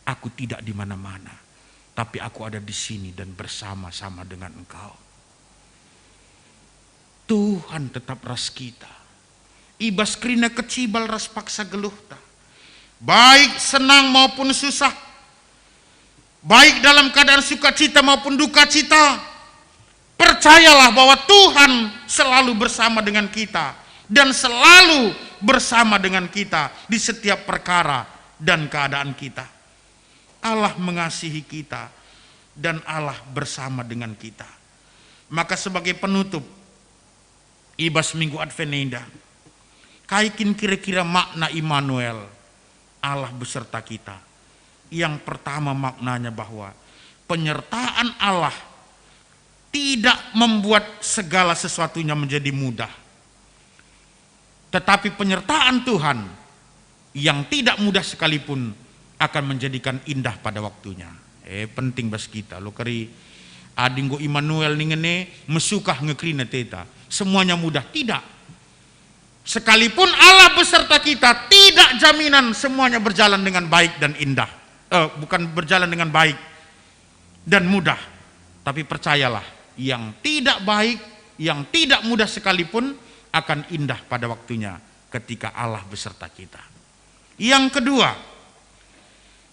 Aku tidak di mana-mana, tapi Aku ada di sini dan bersama-sama dengan engkau." Tuhan tetap ras kita. I bas kerina kecibal ras paksa geluhta, baik senang maupun susah, baik dalam keadaan sukacita maupun duka cita, percayalah bahwa Tuhan selalu bersama dengan kita dan selalu bersama dengan kita di setiap perkara dan keadaan kita. Allah mengasihi kita dan Allah bersama dengan kita. Maka sebagai penutup, i bas Minggu Advent enda, kai kin kira-kira makna Immanuel, Allah beserta kita? Yang pertama, maknanya bahwa penyertaan Allah tidak membuat segala sesuatunya menjadi mudah. Tetapi penyertaan Tuhan yang tidak mudah sekalipun akan menjadikan indah pada waktunya. Eh, penting bas kita. Lo kari adi enggo Immanuel ningen e, mesukah nge kerina ateta. Semuanya mudah. Tidak. Sekalipun Allah beserta kita, tidak jaminan semuanya berjalan dengan baik dan indah. Eh, bukan berjalan dengan baik dan mudah. Tapi percayalah, yang tidak baik, yang tidak mudah sekalipun akan indah pada waktunya ketika Allah beserta kita. Yang kedua,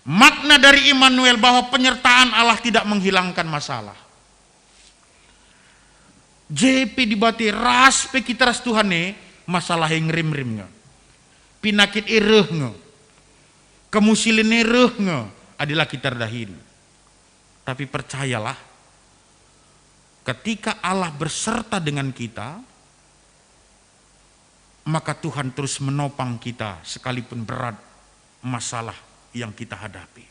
makna dari Immanuel bahwa penyertaan Allah tidak menghilangkan masalah. Je pe Dibata ras pe kita ras Tuhan e, masalah e ngerim-rim nge. Pinakit e reh nge. Kemusilen e reh nge, adi la kita erdahin. Tapi percayalah, ketika Allah berserta dengan kita, maka Tuhan terus menopang kita sekalipun berat masalah yang kita hadapi.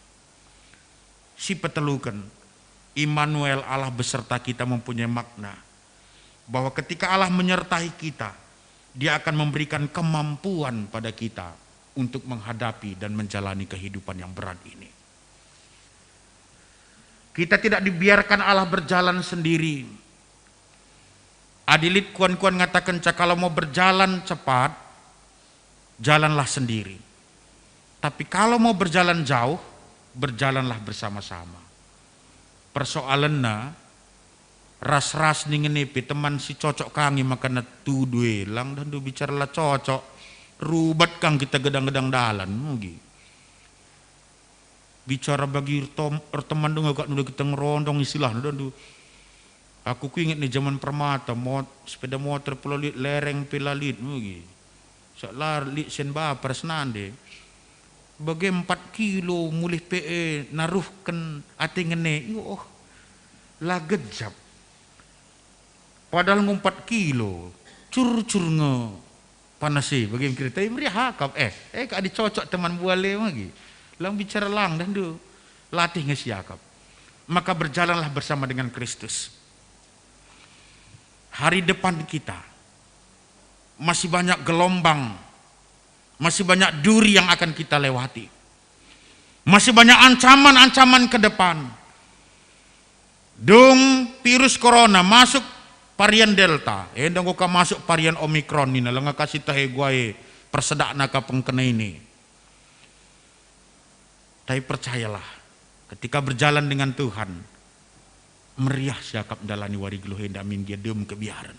Si peteluken, Immanuel, Allah beserta kita, mempunyai makna bahwa ketika Allah menyertai kita, Dia akan memberikan kemampuan pada kita untuk menghadapi dan menjalani kehidupan yang berat ini. Kita tidak dibiarkan Allah berjalan sendiri. Adi lit kuan-kuan ngatakenca, "Kalau mau berjalan cepat, jalanlah sendiri. Tapi kalau mau berjalan jauh, berjalanlah bersama-sama." Persoalenna, ras-ras ningen e pe teman si cocok ka nge maka natudu e, lang dahndu bicara la cocok. Rubat kang kita gedang-gedang dalan, mugi. Bicara bagi ertom-, erteman denga kak nula kita ngerondong istilahna, dahndu. Aku kuinget ni jaman permata, mot-, sepeda motor pe la lit, lereng pe la lit, mugi. Sak la lit sen bapa ras nande. Bage empat kilo mulih pe e naruhken ate ngene, yo, oh, la gejap. Padahal enggo empat kilo, curcur nge panas e, bage me kira, tapi meriah akap, eh, eh, kak dicocok teman buale bagi. Lang bicara lang dahndu, latih nge siakap. Maka berjalanlah bersama dengan Kristus. Hari depan kita masih banyak gelombang, masih banyak duri yang akan kita lewati, masih banyak ancaman-ancaman ke depan. Dung virus corona masuk varian Delta, enda enggo ka masuk varian Omicron nina, langa kasih tahe guai persedakna ka pengkena ini. Tapi percayalah, ketika berjalan dengan Tuhan, meriah siakap ndalani wari geluh enda min gia dem kebiaren.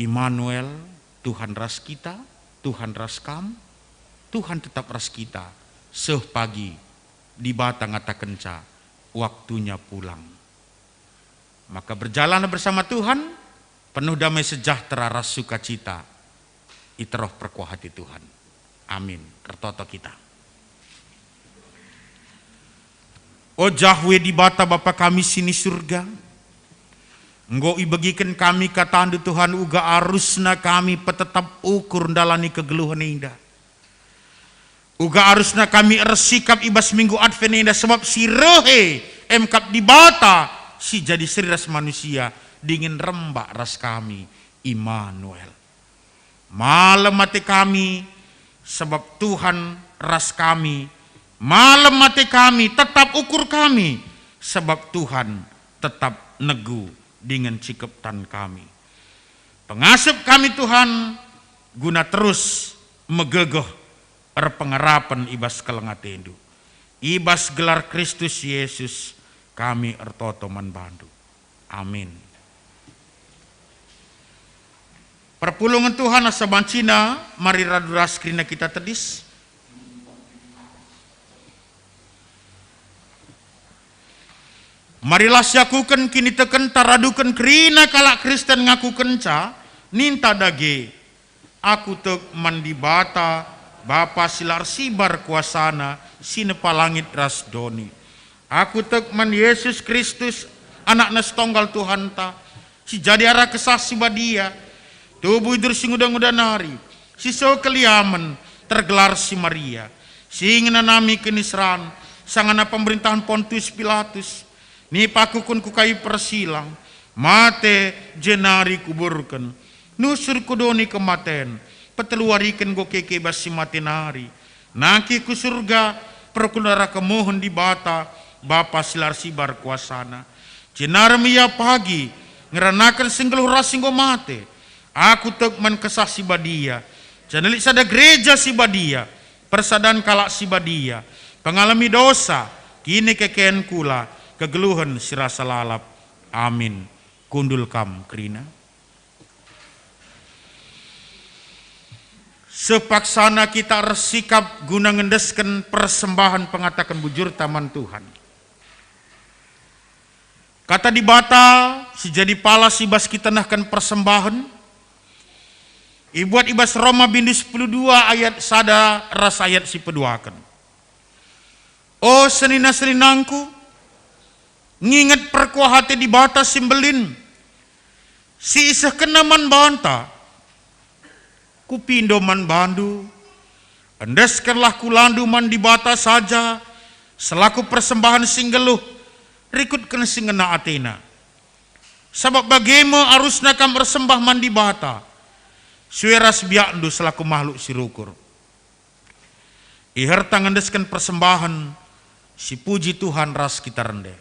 Immanuel, Tuhan ras kita, Tuhan ras kam, Tuhan tetap ras kita, seh pagi Dibata ngatakenca, "Waktunya pulang." Maka berjalanlah bersama Tuhan, penuh damai sejahtera ras sukacita, i teroh perkuah ate Tuhan. Amin. Ertoto kita. O Jahwe Dibata Bapa kami si ni Surga, enggo ibegiken kami kataNdu Tuhan, uga arusna kami petetap ukur ndalani kegeluhen enda. Uga arusna kami ersikap i bas Minggu Advent enda, sebab si reh e emkap Dibata si jadi seri ras manusia, dingen rembak ras kami, Immanuel. Malem ate kami, sebab Tuhan ras kami. Malem ate kami, tetap ukur kami, sebab Tuhan tetap negu dingen cikep tan kami. Pengasup kami, Tuhan, guna terus megegeh erpengarapen i bas keleng ateNdu. I bas gelar Kristus Yesus kami ertoto man baNdu. Amin. Perpulungen Tuhan asa bancina, mari radu ras kerina kita tedis. Marilah siakuken kinitekenta raduken kerina kalak Kristen ngakukenca, ninta dage, "Aku tek man Dibata, Bapa si la ersibar kuasaNa, si nepa langit ras doni. Aku tek man Yesus Kristus, AnakNa si Tonggal Tuhanta, si jadi arah Kesah Si Badia, tubuh i bas si nguda-nguda nari, si seh keliamen, tergelar si Maria, si ngenanami kiniseran, sangana pemerintahen Pontius Pilatus, nipakuken ku kayu persilang, mate, jenari kuburken. Nusur ku doni kematen, peteluariken enggo keke bas si mate nari. Nangkih ku Surga, perkulah kemuhen Dibata, Bapa si la ersibar kuasaNa. Jenari me Ia pagi, ngeranaken si nggeluh ras si enggo mate. Aku tek man Kesah Si Badia, janah lit sada Gereja Si Badia, persadan kalak si badia, pengalemi dosa, kinikeken kula, kegeluhen si rasa lalap. Amin." Kundul kam kerina. Sepaksana kita ersikap guna ngendesken persembahen pengataken bujurta man Tuhan. Kata Dibata si jadi palas i bas kita nehken persembahen, ibuat i bas Roma bindu sepuluh dua ayat sada ras ayat si peduaken. O senina-seninangku, nginget perkuah ate Dibata si mbelin, si isehkenNa man banta. Kupindo man bandu, endeskenlah kulandu man Dibata saja selaku persembahen si nggeluh, rikutken si ngena ateNa. Sabap bage me arusna kam ersembah man Dibata, sue ras biakndu selaku mahluk si rukur. Iherta ngendesken persembahen, sipuji Tuhan ras kita rende.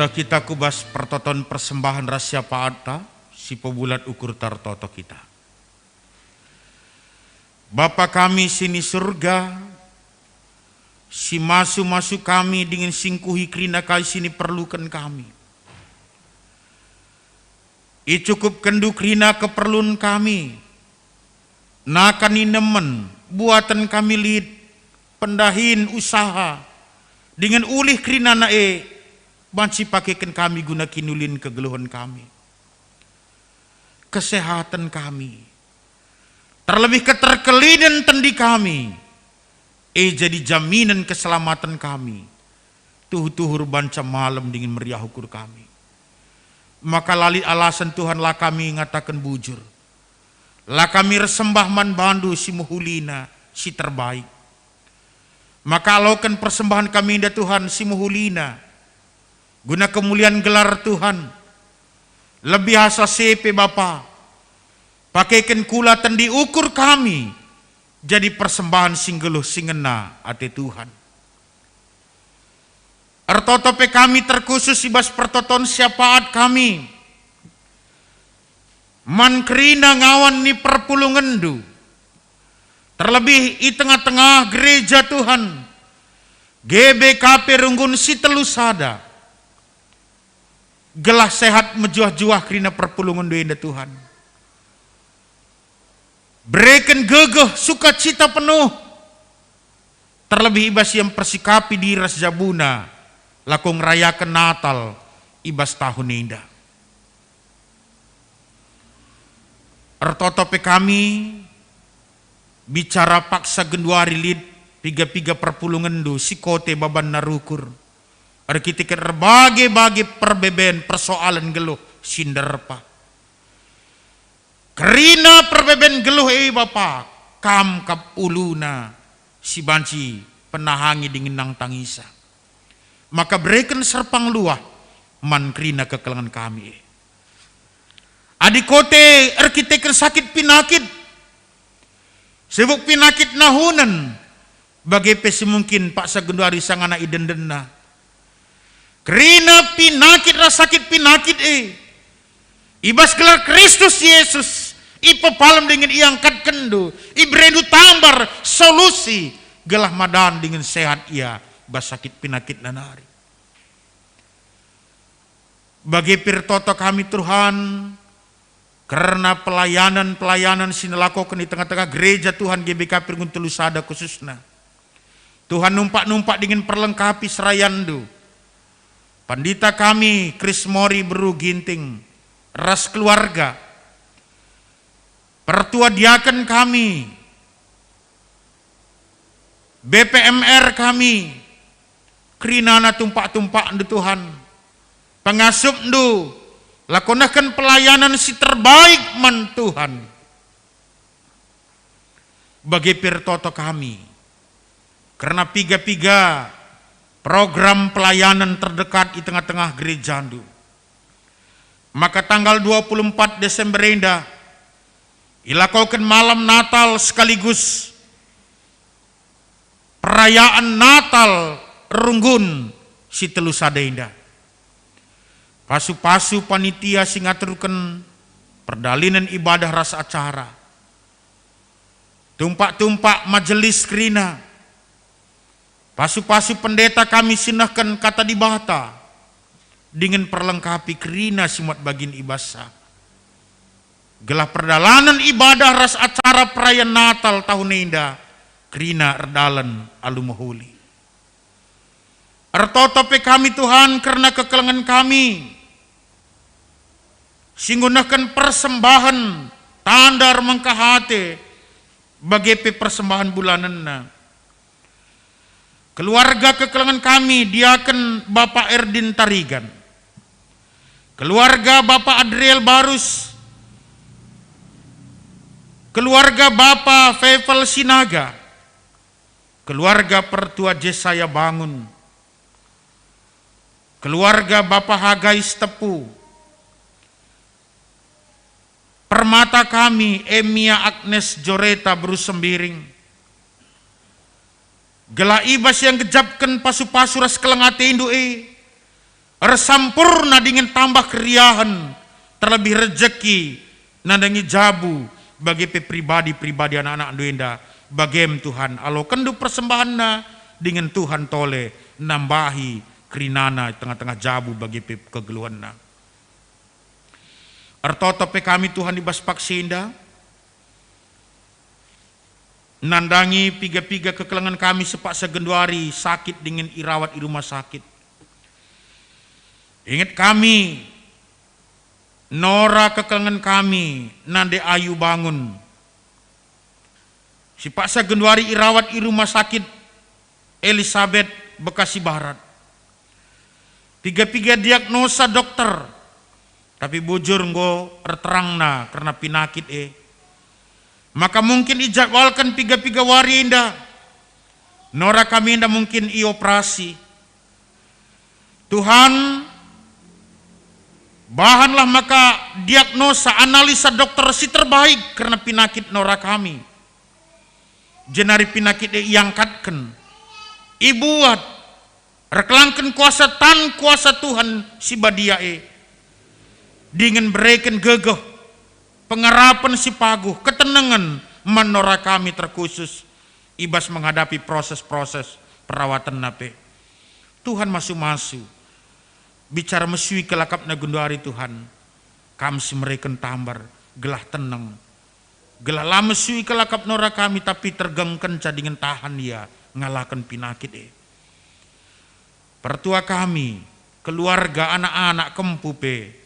Seh kita ku bas pertoton persembahen ras siapaatta si pebulat ukurta ertoto kita. Bapa kami si ni Surga, si masu-masu kami dingen si ngkuhi kerina kai si niperluken kami. IcukupkenNdu kerina keperlun kami, nakan inemen, buaten kami lit, pendahin, usaha, dingen ulih kerinana e banci pakeken kami guna kiniulin kegeluhen kami. kesehaten kami, terlebih keterkelinen tendi kami, e jadi jaminen keselamaten kami, tuhu-tuhu erbanca malem dingen meriah ukur kami. Maka la lit alasen Tuhan la kami ngataken bujur, la kami ersembah man bandu si mehulina, si terbaik. Maka aloken persembahen kami enda Tuhan si mehulina, guna kemulian gelar Tuhan. Lebih asa si pe Bapa, pakeken kula tendi ukur kami jadi persembahen si nggeluh si ngena ate Tuhan. Ertoto pe kami terkhusus i bas pertoton syafaat kami man kerina ngawan ni perpulungenndu, terlebih i tengah-tengah gereja Tuhan, G B K P Runggun si telu sada, gelah sehat mejuah-juah kerina perpulungenndu enda Tuhan. Bereken gegeh sukacita penuh, terlebih i bas ia mpersikapi diri ras jabuna, lako ngerayaken Natal i bas tahun enda. Ertoto pe kami, bicara paksa genduari lit piga-piga perpulungenndu si kote babanna rukur, erkiteken erbage-bage perbeben persoalen nggeluh si nderpa. Kerina perbeben nggeluh e Bapa, Kam kap uluna si banci penahangi dingen nangtangisa. Maka bereken serpang luah man kerina kekelengen kami e. Adi kote erkiteken sakit pinakit, sibuk pinakit nahunen, bage pe si mungkin paksa genduari sangana idendenna. Kerina pinakit ras sakit pinakit e, i bas gelar Kristus Yesus, ipepalem dingen iangkatkenndu, iberendu tambar solusi, gelah madan dingen sehat ia bas sakit pinakitna nari. Bage pe ertoto kami, Tuhan, kerna pelayanan-pelayanan si nelakoken i tengah-tengah gereja Tuhan G B K P Runggun telu sada khususna. Tuhan, numpak-numpak dingen perlengkapi serayanNdu. Pandita kami, Krismori Beru Ginting, ras keluarga. Pertua diaken kami, B P M R kami, kerinana tumpak-tumpakNdu Tuhan, pengasupNdu, lako nehken pelayanan si terbaik man Tuhan. Bage pe ertoto kami, kerna piga-piga program pelayanan terdekat i tengah-tengah gerejaNdu. Maka tanggal dua puluh empat Desember enda ilakoken malam Natal sekaligus perayaan Natal Runggun si telu sada enda. Pasu-pasu panitia si ngaturken perdalanen ibadah ras acara, tumpak-tumpak majelis kerina, pasu-pasu pendeta kami si nehken Kata Dibata, dingen perlengkapi kerina si muat bagin i bas sa. Gelah perdalanen ibadah ras acara perayaan Natal tahun enda kerina erdalan alu mehuli. Ertoto pe kami, Tuhan, kerna kekelengen kami, si nggo nehken persembahen tanda ermengkah ate, bage pe persembahen bulanenna. Keluarga kekelengen kami, diaken Bapa Erdin Tarigan, keluarga Bapa Adriel Barus, keluarga Bapa Fevel Sinaga, keluarga Pertua Jesaya Bangun, keluarga Bapa Hagai Sitepu, permata kami, Emia Agnes Joreta Beru Sembiring. Gelah i bas ia nggejapken pasu-pasu ras keleng atendu e, ersampurna dingen tambah keriahen, terlebih rejeki, nandangi jabu, bage pe pribadi-pribadi anak-anakndu enda, bagem Tuhan, alokenndu persembahenna, dingen Tuhan tole nambahi kerinana i tengah-tengah jabu bage pe kegeluhenna. Ertoto pe kami, Tuhan, i bas paksa enda, nandangi piga-piga kekelengen kami si paksa genduari sakit dingen irawat i rumah sakit. Inget kami, Nora kekelengen kami nande Ayu Bangun, si paksa genduari irawat i Rumah Sakit Elisabet, Bekasi Barat. Piga-piga diagnosa dokter, tapi bujur enggo erterangna kerna pinakit e. Maka mungkin ijadwalken piga-piga wari enda. Nora kami enda mungkin ioperasi. Tuhan, bahanlah maka diagnosa analisa dokter si terbaik kerna pinakit nora kami. Jenari pinakit e iangkatken, ibuat, erkelangken kuasa tan kuasa Tuhan si badia e, dingen bereken gegeh, pengarapen si paguh, ketenengen man nora kami terkhusus i bas menghadapi proses-proses perawatenna pe. Tuhan masu-masu, bicara mesui kal akapna genduari Tuhan, Kam si mereken tambar, gelah teneng, gelah la mesui kal akap nora kami, tapi tergengkenca dingen tahan ia ngalaken pinakit e. Pertua kami, keluarga, anak-anak, kempu pe,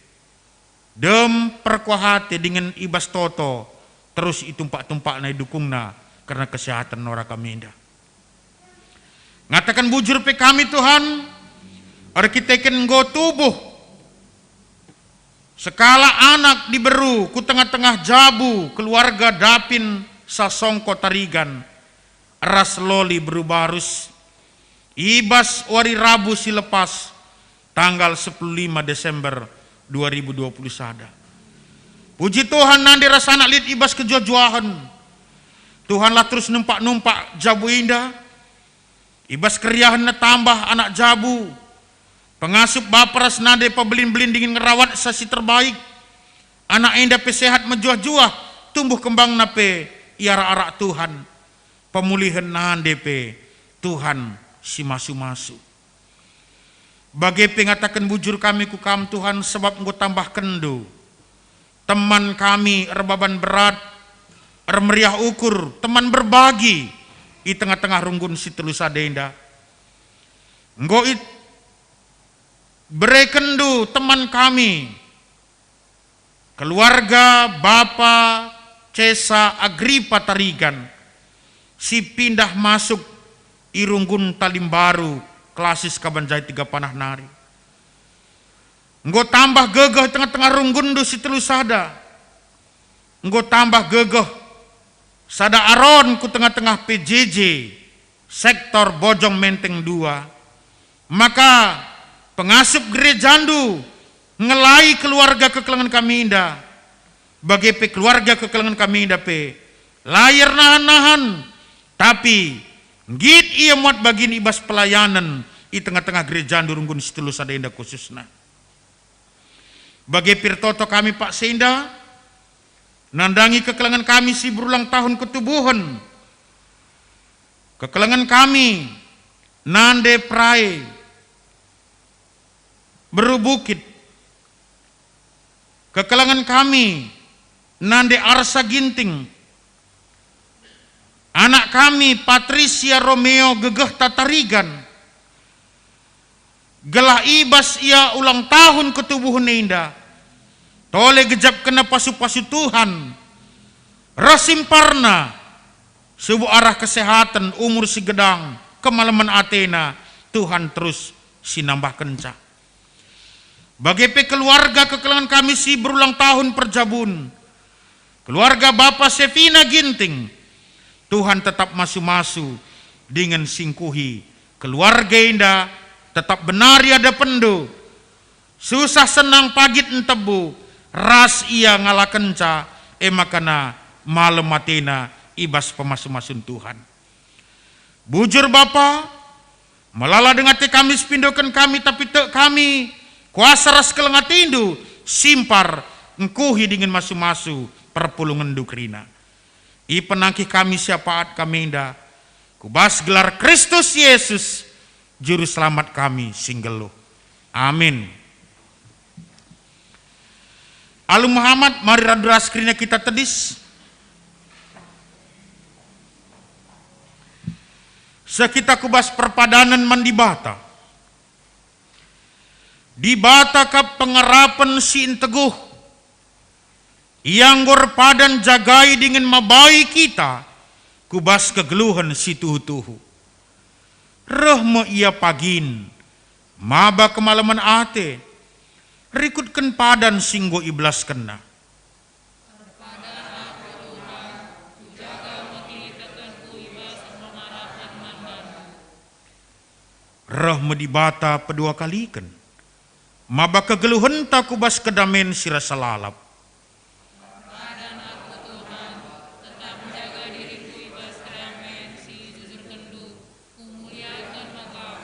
dem perkuah ate dingen i bas toto, terus itumpak-tumpakna, idukungna kerna kesehatan nora kami enda. Ngataken bujur pe kami, Tuhan, erkiteken enggo tubuh sekalak anak diberu ku tengah-tengah jabu keluarga Dapin Sasongko Tarigan ras Loli Beru Barus, i bas wari Rabu si lepas, tanggal sepuluh lima Desember dua ribu dua puluh sada. Puji Tuhan, nande ras anak lit i bas kejuah-juahen. Tuhanlah terus numpak-numpak jabu enda. I bas keriahenna tambah anak jabu, pengasup bapa ras nande pebelin-belin dingen ngerawatsa si terbaik. Anak enda pe sehat mejuah-juah, tumbuh kembangna pe i arak-arak Tuhan. Pemulihen nande pe Tuhan si masu-masu. Bage pe ngataken bujur kami ku Kam, Tuhan, sebab enggo tambahkenNdu teman kami erbaban berat, ermeriah ukur, teman berbagi i tengah-tengah runggun si telu sada enda. Enggo iberekenNdu teman kami, keluarga Bapa Cesa Agripa Tarigan, si pindah masuk i runggun Talimbaru, Klasis Kabanjai Tiga Panah nari. Enggo tambah gegeh tengah-tengah runggunNdu si telu sada. Enggo tambah gegeh sada aron ku tengah-tengah P J J sektor Bojong Menteng dua. Maka pengasup gerejaNdu ngelai keluarga kekelengen kami enda, bage pe keluarga kekelengen kami enda pe la ernahan-nahan, tapi nggit ia muat bagin i bas pelayanen i tengah-tengah gerejaNdu runggun si telu sada enda khususna. Bage pe ertoto kami paksa enda nandangi kekelengen kami si berulang tahun ketubuhen, kekelengen kami nande Prai Beru Bukit, kekelengen kami nande Arsa Ginting, anak kami Patricia Romeo gegehta Tarigan, gelah i bas ia ulang tahun ketubuhen enda, tole gejapkenna pasu-pasu Tuhan, ras simparna, subuk arah kesehatan, umur si gedang, kemalemen atena, Tuhan terus si nambahkenca. Bage pe keluarga kekelengen kami si berulang tahun perjabun, keluarga Bapa Sevina Ginting, Tuhan tetap masu-masu dingen singkuhi keluarga enda, tetap benar i adepenNdu, susah senang pagit entebu, ras ia ngalakenca, e makana malem atena i bas pemasu-masun Tuhan. Bujur Bapa, melala denga ate kami si pindoken kami, tapi tek kami, kuasa ras keleng ateNdu, simpar, engkuhi dingen masu-masu perpulungenNdu kerina. Ipenangkih kami siapaat kami enda, ku bas gelar Kristus Yesus, Juru Selamat kami si nggeluh. Amin. Alu Muhammad, mari radu ras kerina kita tedis. Seh kita ku bas perpadanen man Dibata. Dibata kap pengarapen si enteguh, Ia enggo erpadan jagai dingen mabai kita ku bas kegeluhen si tuhu-tuhu. Reh me ia pagin, maba kemalemen ate, rikutken padan si enggo ibelaskenna. Erpadanlah, o Tuhan, kujaga me kinitekenku i bas pengarapen man bandu. Reh me Dibata peduakaliken, maba kegeluhenta ku bas kedamen si rasa lalap. Erpadanlah, o Tuhan, tetap njaga diringku i bas kedamen si ijujurkenndu. Kumuliaken me Kam,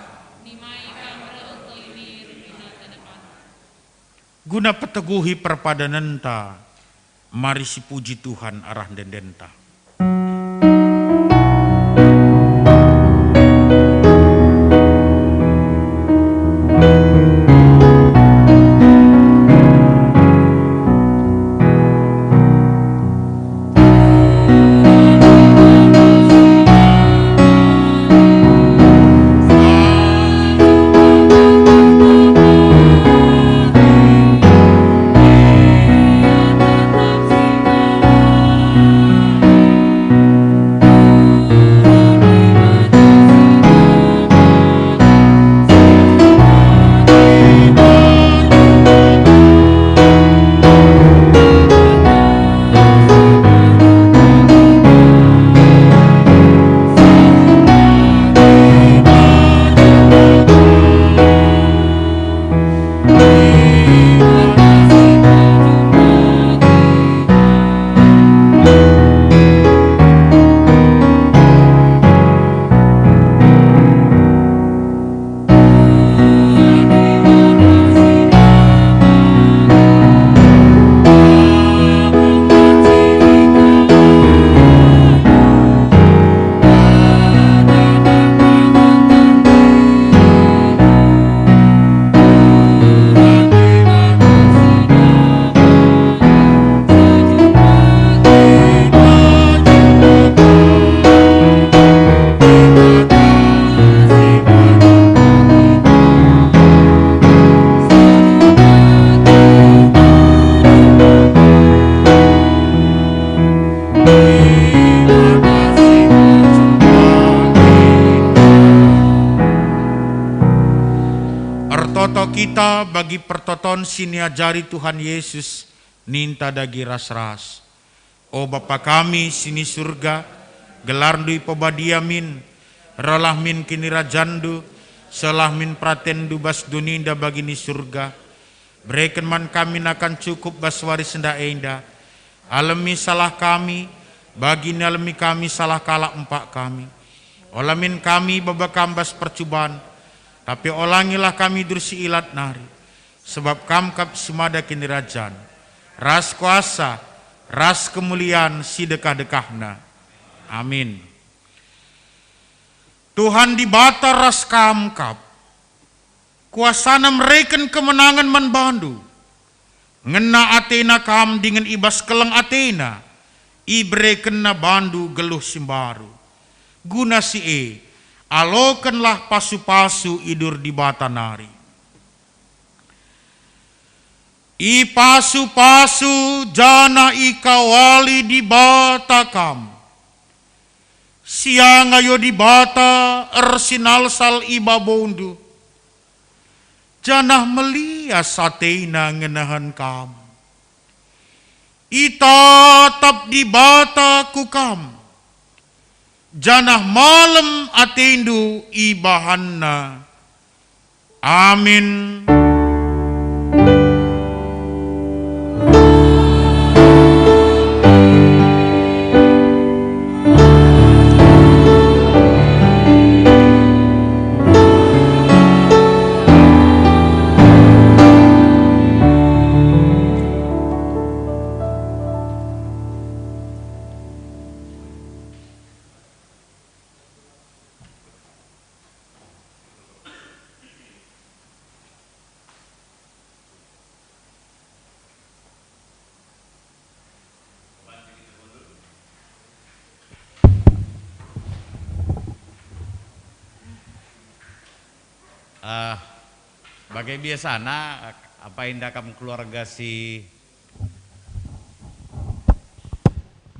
nimai Kam reh enggo i mir i nata depanNdu. Guna peteguhi perpadanenta, mari sipuji Tuhan arah ende-endenta. Ertoto kita bagi pertoton si niajari Tuhan Yesus, ninta dage ras-ras. O Bapa kami si ni Surga, gelarNdu ipebadia min, rehlah min kinirajanNdu, sehlah min peratenNdu bas doni enda bagi ni Surga. Bereken man kami nakan cukup bas wari si enda enda. Alemi salah kami, bagi nialemi kami salah kalak empak kami. Ola min kami baba Kam bas percuban, tapi olangilah kami duri si ilat nari. Sebab Kam kap si mada kinirajan, ras kuasa, ras kemulian si dekah-dekahna. Amin. Tuhan Dibata ras kam kap. KuasaNa mereken kemenangen man bandu. Ngena ateNa kam dingen i bas keleng ateNa iberekenNa bandu geluh si mbaru. Guna si e, alokenlah pasu-pasu idur Dibata nari. Ipasu-pasu janah ikawali Dibata kam. Siangayo Dibata ersinalsal i babondu, janah melias ateNa ngenehen kam. Itatap Dibata ku kam, janah malem atendu ibahanNa. Amin. Eh, bage biasana, apa enda kam keluarga si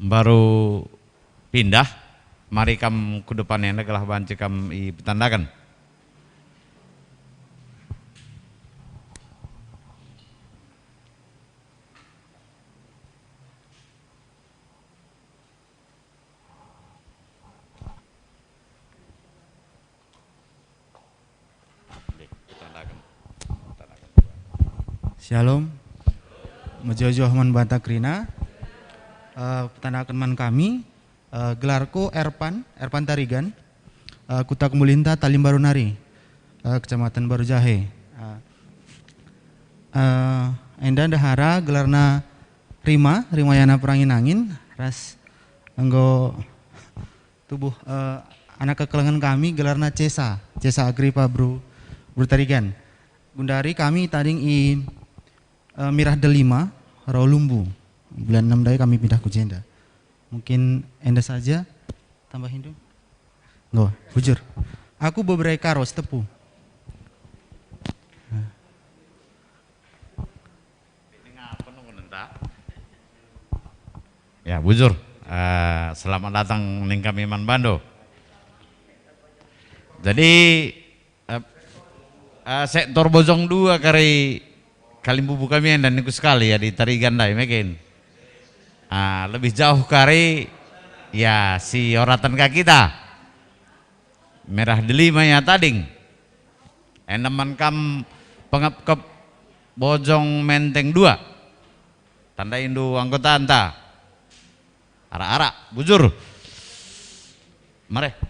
Mbaru pindah, mari kam ku depan enda gelah banci kam ipetandaken. Shalom. Mejuah-juah man banta kerina. Eh, petandaken man kami, eh, gelarku Erpan, Erpan Tarigan, eh, kuta Kemulinta, Talimbaru nari, eh, Kecamatan Baru Jahe. Eh, eh, enda ndehara gelarna Rima, Rimayana Perangin-angin, ras enggo tubuh, eh, anak kekelengen kami gelarna Cesa, Cesa Agripa Bru, Bru Tarigan. Gundari kami tading i, eh, Mirah Delima, Rau Lumbu. Bulan enam ndai kami pindah ku jenda. Mungkin enda saja, tambahin dulu. Enggo, bujur. Aku beberai karo Setepu. Ya, bujur. Eh, selamat datang ning kami man bando. Jadi, eh, eh, sektor Bojong dua kari kalimbubu kami enda ningku sekali ya di Tarigan ndai mungkin. Ah, lebih jauh kari ya si oratan ka kita. Mirah Delima ya tading. Enda man kam pengepkep Bojong Menteng dua. Tandaindu anggotanta. Arak-arak, bujur. Mare.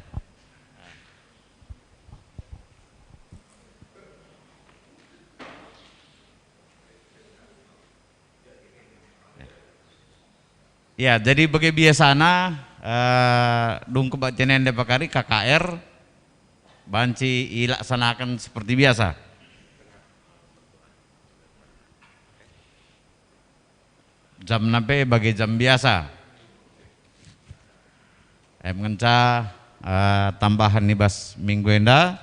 Ya, jadi bage biasana, eh, dung kebaktian enda pakari K K R banci ilaksanaken seperti biasa. Jamna pe bage jam biasa. Em ngenca, eh, tambahen i bas minggu enda,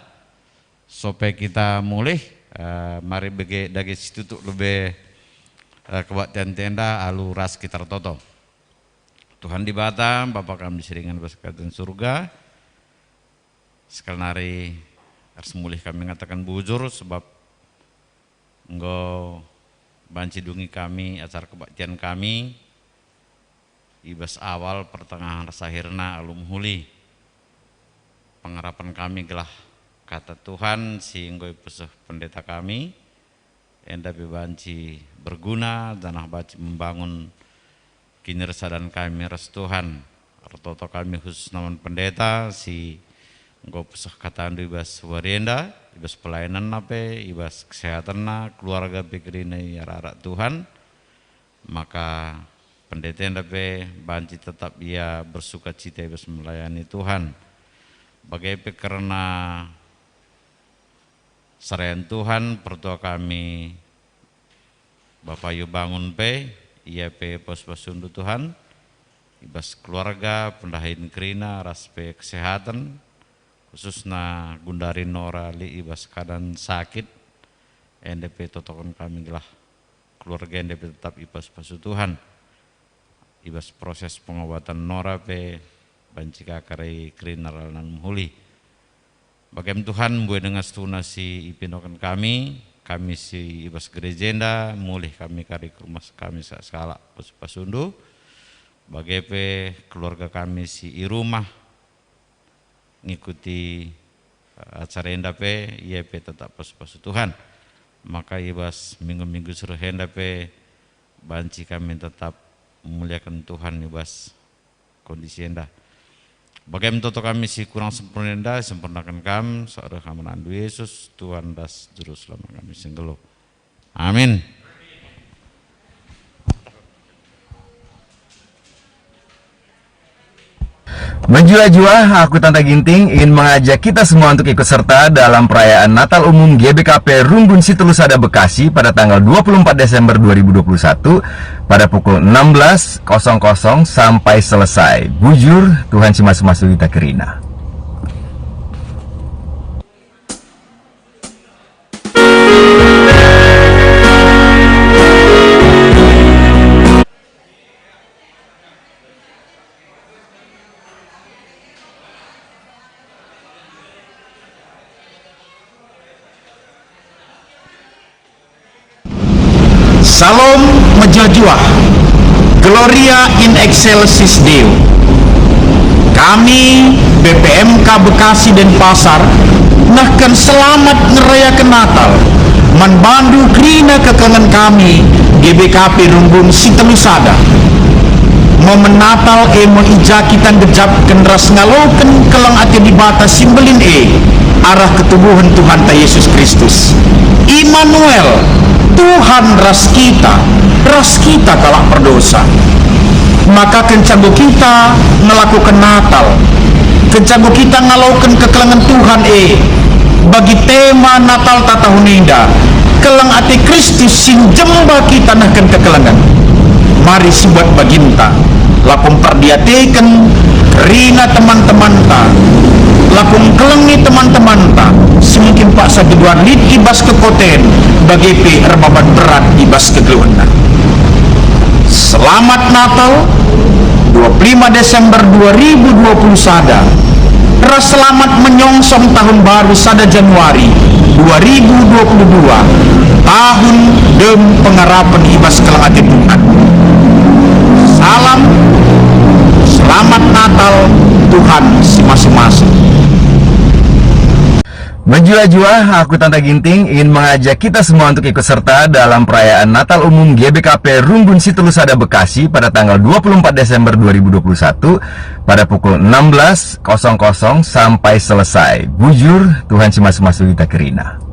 sope kita mulih, eh, mari bage dage situtuk lebe, eh, kebaktian enda alu ras kita ertoto. Tuhan Dibata, Bapa kami si ringan bas kerajaan surga, sekali nari ras mulih kami ngataken bujur, sebab enggo banci dungi kami acara kebaktian kami i bas awal, pertengahen ras akhirna alu mehuli. Pengarapen kami gelah kata Tuhan si enggo ipeseh pendeta kami, enda pe banci berguna janah banci membangun kinirasadan kami ras Tuhan. Ertoto kami khususna man pendeta si enggo peseh katandu i bas wari enda, i bas pelayananna pe, i bas kesehatanna, keluarga pe kerina i arak-arak Tuhan. Maka pendeta enda pe banci tetap ia bersukacita i bas melayani Tuhan. Bage pe kerna serayan Tuhan, pertua kami Bapa Yu Bangun pe, ia pe pos-posundu Tuhan, i bas keluarga, pendahin kerina, ras pe kesehatan, khususna gundari Nora lit i bas keadaan sakit, enda pe totoken kami gelah keluarga enda pe tetap ipos-posu Tuhan. I bas proses pengobatan Nora pe banci ka kari kerina ralan mehuli. Bagem Tuhan, mbue denga situhuna si ipindoken kami, kami si i bas gereja enda, mulih kami kari ku rumah kami sa-, sekalak pos-, pasundu, bage pe keluarga kami si i rumah ngikuti, eh, acara enda pe, ia pe tetap pasu-pasu Tuhan. Maka i bas minggu-minggu si reh enda pe banci kami tetap memuliaken Tuhan i bas kondisi enda. Bage me toto kami si kurang sempurna enda, sempurnaken kam, seh reh amanandu Yesus, Tuhan ras Juru Selamat kami si nggeluh. Amin. Mejuah-juah, aku Tanta Ginting ingin mengajak kita semua untuk ikut serta dalam perayaan Natal Umum G B K P Rumbun Situlu Sada Bekasi pada tanggal dua puluh empat Desember dua ribu dua puluh satu pada pukul enam belas kosong kosong sampai selesai. Bujur, Tuhan si masu-masu kita kerina. Salam mejuah-juah. Gloria in excelsis Deo. Kami, B P M K Bekasi Denpasar, nehken selamat ngerayaken Natal man bandu kerina kekelengen kami, G B K P Runggun si telu sada. Momen Natal e me i ja kita nggejapken ras ngaloken keleng ate Dibata si mbelin e arah ketubuhen Tuhanta Yesus Kristus. Immanuel, Tuhan ras kita, ras kita kalak perdosa. Maka kenca enggo kita ngelakoken Natal, kenca enggo kita ngaloken kekelengen Tuhan e, bagi tema Natalta tahun enda, keleng ate Kristus si njemba kita nehken kekelengen. Mari sibuat baginta, lako mperdiateken kerina teman-temanta, lako ngkelengi teman-temanta si mungkin paksa gedua lit i bas kekoten, bage pe erbaban berat i bas kegeluhenna. Selamat Natal, dua puluh lima Desember dua ribu dua puluh sada, ras selamat menyongsong tahun baru sada Januari dua ribu dua puluh dua, tahun dem pengarapen i bas keleng ate Tuhan. Salam, selamat Natal, Tuhan si masu-masu. Mejuah-juah, aku Tanta Ginting ingin mengajak kita semua untuk ikut serta dalam perayaan Natal Umum G B K P Runggun Situlusada Bekasi pada tanggal dua puluh empat Desember dua ribu dua puluh satu pada pukul enam belas kosong kosong sampai selesai. Bujur, Tuhan si masu-masu kita kerina.